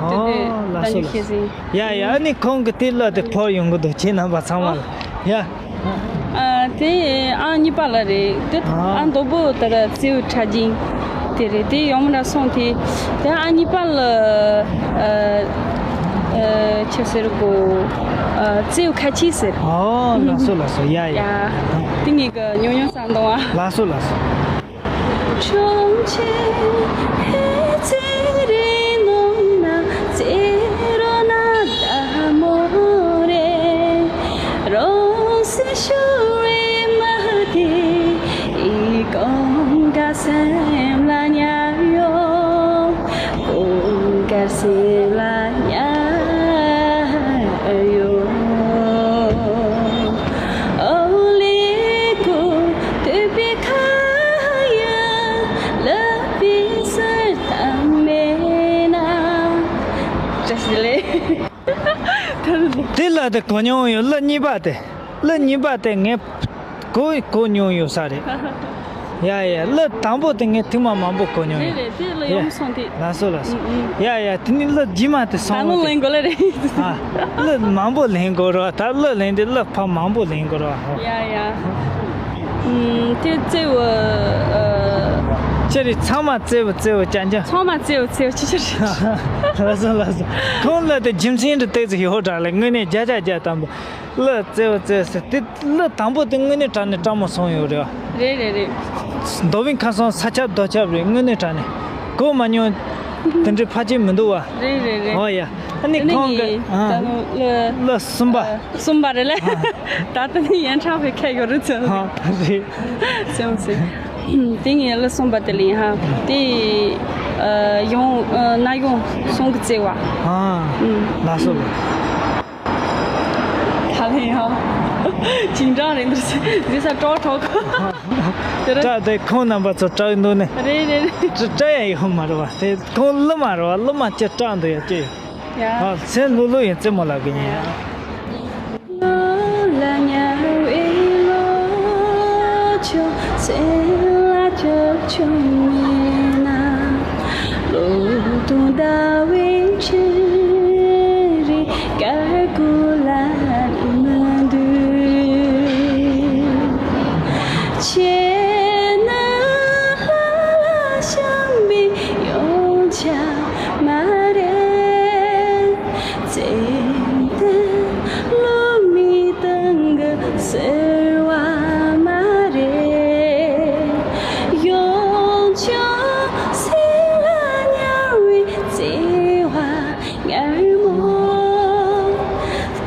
དེ་དུས། ཨོ་ལགས་སོ། གཏམ་རྒྱུད་བཤད་ཟིན། ཡ་ཡ། ཨ་ནི་ཁོང་གི་དེ་གླུ་དེ་ཕོར་ཡོང་གི་འདུག། ཁྱེད་རྣམ་པ་ཚང་མ་ལ། ཡ། ཨ། དེ་ཨང་གཉིས་པ་ལ་རེད། དེ་ཨ། ཨང་དང་པོ་དེ་ར་བརྩེ་བའི་གྲགས་ཅན་དེ་རེད། དེ་ཡོང་མ་འདྲ་སོང་དེ། དེ་ཨང་གཉིས་པ་ལ། ཨ། ཨ། ཆི་ཟེར་གོ། ཨ། བརྩེ་བའི་ཁ་ཆེ་ཟེར། ཨོ་ལགས་སོ་ལགས་སོ། ཡ་ཡ། ཡ། དེ་ངེད་ཀྱི་ཉོ་ཉོ་ས་འདོང་བ། ལགས་སོ་ལགས་སོ། བཀྲ་ཤིས་བདེ་ལེགས། དེ་གླུ་དེ་གོ་མྱོང་ཡོད། གླུ་གཉིས་པ་དེ། གླུ་གཉིས་པ་དེ་ངས་གོ་གོ་མྱོང་ཡོད་ས་རེད། ཡ་ཡ། གླུ་དང་པོ་དེ་ངས་ཐེངས་མ་མང་པོ་གོ་མྱོང་ཡོད། རེད་རེད། དེ་གླུ་ཡ། ཡོང་སོང་དེ། ལགས་སོ་ལགས་སོ། ཨུ་ཨུ། ཡ་ཡ། དེ་ནི་གླུ་རྗེས་མ་དེ་སོང་། ད་ནང་ལེན་དགོས་ལེ་རེད། ཨ། གླུ་མང་པོ་ལེན་དགོས་རེད་བ། ད་གླུ་ལེན་དུས་གླུ་ཕར་མང་པོ་ལེན་དགོས་རེད་བ། ཡ་ཡ། ཨུམ། དེ་བརྩེ་བ། ཨ། ཅི་རེད། ཚང་མ་བརྩེ་བ་བརྩེ་བ་རྐྱང་རྐྱང་། ཚང་མ་བརྩེ་བ་བརྩེ་བ་ཅི་ཅི་རེད། ལགས་སོ་ལགས་སོ། ཁོང་གླུ་དེ་རྒྱུ་མཚན་རེ་ཏོག་ཙམ་ཡོད་དྲགས་ལེ། དངོས་གནས་བརྒྱ་ཆ་བརྒྱ་ཐམ་པ། གླུ་བརྩེ་བ་བརྩེ་བ་ཟེར་དེ། གླུ་དང་པོ་དེ་དངོས་གནས་དྲང་གནས་སྤྲང་མོ་སོང་ཡོད་རེད་བ། རེད་རེད་རེད། མདོ་དབུས་ཁམས་གསུམ་ས་ཁྱབ་རྡོ་ཁྱབ་རེད། དངོས་གནས་དྲང་གནས་གོ་མ་མྱོང་དེ་འདྲའི་ཕལ་ཆེར་མི་འདུག་བ། རེད་རེད་རེད། ཨོ་ཡ། ཨ་ནི་དེ་ནས་ཁོང་གི། ངས་ཨ། ད་དུང་གླུ། གླུ་གསུམ་པ། ཨ། གསུམ་པ་རེད་ལེ། ཨ། ད་ལྟ་ནི་ཡན་ཆད་པའི་ཁ་ཡོད་རེད་ཚོད། ཨ། རེད། སེམས་སེ། དེ་ངས་གླུ་གསུམ་པ་དེ་ལེན་ཧ། དེ། ཨ། ཡང་། ཨ། གནའ་གཡུང་གསུང་གི་བརྩེ་བ། ཨ། ཨུམ། ལགས་སོ། ད་ལེན་ཧ། ཅིང་ཀྲང་རེད་འདུག་ཟེར་ས་ཀྲོག་ཀྲོག་དེ་རེད། སྐྲ་དེ་ཁོང་རྣམ་པ་ཚོ་སྐྲག་འདུག་ནས། རེད་རེད་རེད། སྐྲ་སྐྲ་ཡང་ཡོད་མ་རེད་བ། དེ་ཁོང་གླུ་མ་རེད་བ། གླུ་མ་ཅི་སྐྲག་འདུག་ཡ་ཅི་ཡོད། ཡ། ཨ་སེམས་ལྷོད་ལྷོད་ཡིན་རྩེད་མོ་ལགས་ཀྱི་ཉིན། ཡ། ལོ་ལ་ཉལ་བའི་ལོ་ཆུང་སེམས་ལ་སྐྱོ་ཆུང་མེད་ན། ལོ་དུང་ཟླ་བའི་ཆུ་རེ་དཀར་ཀུ་ལ་མི་འདུག་ཆེ་ན་ལྷ་ལ་བཤམས་པའི་ཡོང་ཆ་མ་རེད། ཙེ་ཏན་ལོ་མི་དང་གི་ཟེར་བ་མ་རེད། ཡོང་ཆོག་སེམས་ལ་ཉར་བའི་བརྩེ་བ་མངར་མོ།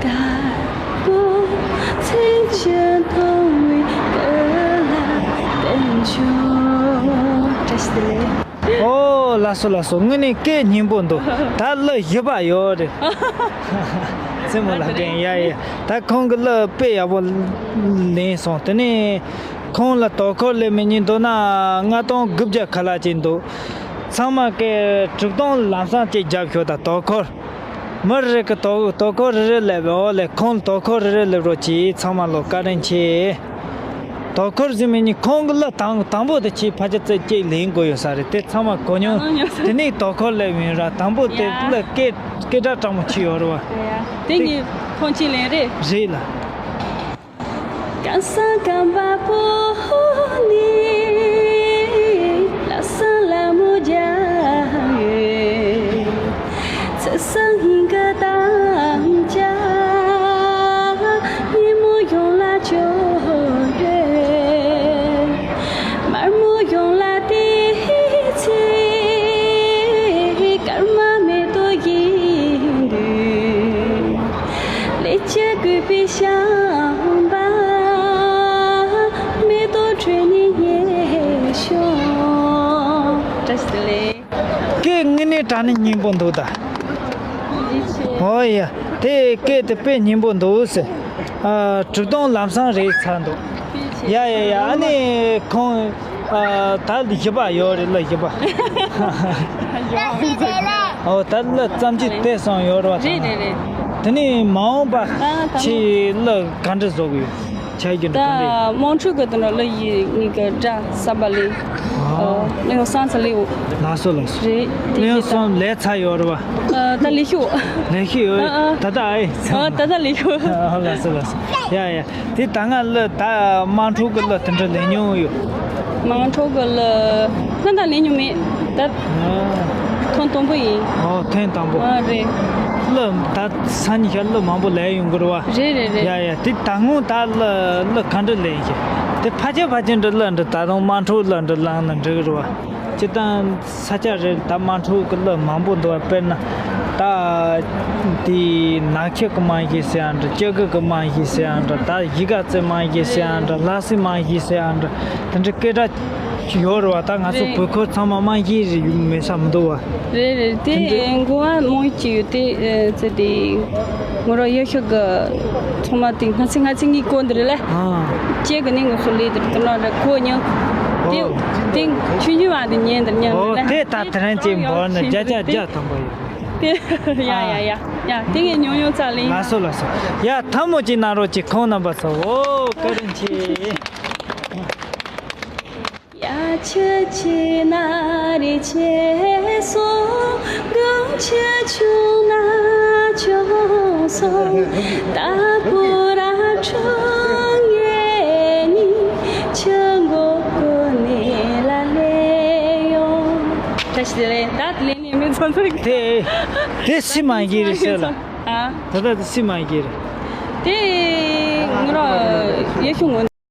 དཀར་པོ་ཚིག་ཆུ་མཐོང་བའི་སྐུ་ལ་བསྟན་ཆོག་བཀྲ་ཤིས་བདེ་ལེགས། ཨོ་ལགས་སོ་ལགས་སོ། དངོས་གནས་སྐད་སྙན་པོ་འདུག་ད་གླུ་ཞིབ་པ་ཡོད་རེད། རྩེད་མོ་ལགས་ཀྱིས་ཡ་ཡ། ད་ཁོང་གི་གླུ་དཔེ་ཡག་པོ་ལེན་སོང་། དེ་ནས་ཁོང་ལ་དོ་ཁུར་སླེབས་མི་གཉིས་མདོར་ན་ལྔ་སྟོང་དགུ་བརྒྱ་ཁ་ལག་ཅིག་འདུག་ཚང་མ་གིས་གྲུབ་སྟོན་ལམ་སང་ཅིག་རྒྱབ་ཤོག་ད་དོ་ཁུར། མི་རེ་རེ་གི་དོ་དོ་ཁུར་རེ་རེ་སླེབས། ཨོ་ལེ་ཁོང་ལ་དོ་ཁུར་རེ་རེ་སླེབས་རོགས་གྱིས། ཚང་མ་ལོ་བཀའ་དྲིན་ཆེ། དོ་ཁུར་ཟེར་མི་གཉིས་ཁོང་གི་གླུ་དང་དང་པོ་དེ་ཁྱེད་ཕལ་ཆེར་ཙེ་ཅིག་ལེན་དགོས་ཡོད་ས་རེད། དེ་ཚང་མ་གོ་མྱོང་། གོ་མྱོང་ཡོད་ས་རེད། དེ་ནས་དོ་ཁུར་སླེབས་ཡིན་ར། དང་པོ་དེ་ཡ། གླུ་སྐད་སྐད་གྲགས་དྲག་མོ་ཆེ་ཡོད་རེད་བ། ཡ་ཡ། དེ་ངས་ཁོང་ཅིག་ལེན་རེད། རེད་ལ། གང་ས་གང་པ་པོ་ནས་ལ་སང་ལ་མོ་རྒྱག་ཡོད། ཚེ་སང་ཧིང་ག་དང་ཅག་ཉིན་མོ་ཡོང་ལ་ཅོ་ཡོད། མར་མོ་ཡོང་ལ་དེ་ཚེ་སྐར་མ་མེ་ཏོག་ཡིན་དུས། ལས་བྱེད་དགོས་པའི་ཤམ་པ། མེ་ཏོག་ཁྲོད་ནས་ཉལ་ཤོག་བཀྲ་ཤིས་བདེ་ལེགས། སྐད་དངོས་གནས་དྲང་གནས་སྙན་པོ་འདུག་ད། ཡིད་ཆེས། ཨོ་ཡ། དེ་སྐད་དེ་དཔེ་སྙན་པོ་འདུག་ཟེར། ཨ་གྲུབ་སྟོན་ལམ་སང་རེད་ཚར་འདུག་ཡ་ཡ་ཡ། ཨ་ནི་ཁོང་ཨ་ད་བཞི་པ་ཡོད་རེད། གླུ་བཞི་པ། ཨོ་ད་གླུ་ཙམ་ཅིག་བལྟས་སོང་ཡོད་རེད་བ། རེད་རེད་རེད། དེ་ནས་མ་འོངས་པ་ཨ་ད་ཁྱེད་གླུ་ག་འདྲ་བཟོ་གི་ཡོད། ཆ་རྒྱུ་ད་འདྲ་ག་འདྲ་ཡོད། དམངས་ཁྲོད་ཀྱི་དེ་འདྲ་གླུ་ཡི་ངེད་ཀྱི་སྒྲ་གསར་པ་ལས། ཨ་ཨོ་གླུ་ཡང་བསམ་ཚར་ལེའོ། ལགས་སོ་ལགས་སོ། རེད་དེ་གླུ་ཡང་ཡིན་ད། བསམ་ལས་ཚར་ཡོད་རེད་བ། ཨ་ད་ལས་ཤོག་ལས་ཤོག་ཡོད། ཨ་ཨ་ད་ད་ཨེ་ཨ་ད་ད་ལས་ཤོག་ཨ་ལགས་སོ་ལགས་སོ། ཡ་ཡ། དེ་ད་སྔ་གླུ་ད་དམངས་ཁྲོད་ཀྱི་གླུ་དེ་འདྲ་ལེན་མྱོང་ཡོད། དམངས་ཁྲོད་ཀྱི་གླུ་སྔ་ད་ལེན་མྱོང་མེད་ད། ཨ་ཐེངས་དང་པོ་ཡིན། ཨོ་ཐེངས་དང་པོ། ཨ་རེད། གླུ་ད་སང་ཉིན་ཤར་གླུ་མང་པོ་ལེན་ཡོང་གི་རེད་བ། རེད་རེད་རེད། ཡ་ཡ། དེ་ད་སྔོན་ད་གླུ་གླུ་ག་འདྲ་ལེན་ཤེས། དེ་ཕལ་ཆེར་ཕལ་ཆེར་འདྲ་གླུ་འདྲ་ད་དུང་དམངས་ཁྲོད་གླུ་འདྲ་བླངས་ན་འགྲིག་གི་རེད་བ། སྤྱིར་བཏང་ས་ཆ་རེར་ད་དམངས་ཁྲོད་ཀྱི་གླུ་མང་པོ་འདུག་བ། དཔེར་ན་ད་དེ་ནག་ཆུ་གི་དམངས་གཞས་ཟེར་ཡང་འདྲ། སྐྱེ་རྒུ་གི་དམངས་གཞས་ཟེར་ཡང་འདྲ། ད་གཞིས་ཀ་རྩེ་དམངས་གཞས་ཟེར་ཡང་འདྲ། ལྷ་སའི་དམངས་གཞས་ཟེར་ཡང་འདྲ། དེ་འདྲ་སྐད་གྲགས་ཡོད་རེད་བ། ད་ང་ཚོ་རེད། བོད་ཁུལ་ཚང་མ་དམངས་གཞས་རེད་མེད་ས་མི་འདུག་བ། རེད་རེད། དེ་དེ་འདྲ་འགོ་བ་མང་ཅིག་ཡོད་དེ་ཨེ་ཙེ་དེ། ངོ་རོ་ཡོད་ཤོག་གི་ཚང་མ་དེ་ང་ཚོ་ང་ཚོ་གཉིས་ཀོ་འདི་རེད་ལ། ཨ་ཁྱེད་ཀྱི་ནི་ང་ཚོ་ལས་དེ་དེ་ན་རེ་ཁོ་ཉོ། དེ་ཨོ་དེ་ཆུ་ཉུ་བ་དེ་ཉན་དེ་ཉན་ཨོ་རེད་ལ། དེ་ད་དེ་རང་ཅིག་འབོར་ན་བརྒྱ་ཆ་བརྒྱ་ཐམ་པ་ཡོད། དེ་ཡ་ཡ་ཡ་ཡ་དེ་ངས་ཉོ་ཉོ་ཚ་ལེ། ལགས་སོ་ལགས་སོ། ཡ་ཐལ་མོ་ཅིག་གནང་རོགས་ཅིག་ཁོང་རྣམ་པ་ཚོ། ཨོ་བཀའ་དྲིན་ཆེ། ཡ་ཆུ་ཆེ་ན་རི་ཆེ་སོང་། གངས་ཆེ་ཆུང་ན་ཆུང་སོང་། ད་བུ་ར་ཁྲུང་ངེ་ནི་ཆུ་མགོ་ཀོ་ནེ་ལ་ལེ་ཡོང་། བཀྲ་ཤིས་བདེ་ལེགས། ད་ལེ་ནི་མི་ཚོ་ཚོ་དེ་དེ་སི་མ་གི་རེད་ཟེར་ལ། ཨ་ད་ད་དེ་སི་མ་གི་རེད། དེ་ང་ར་ཡེ་ཤུ་ངོ།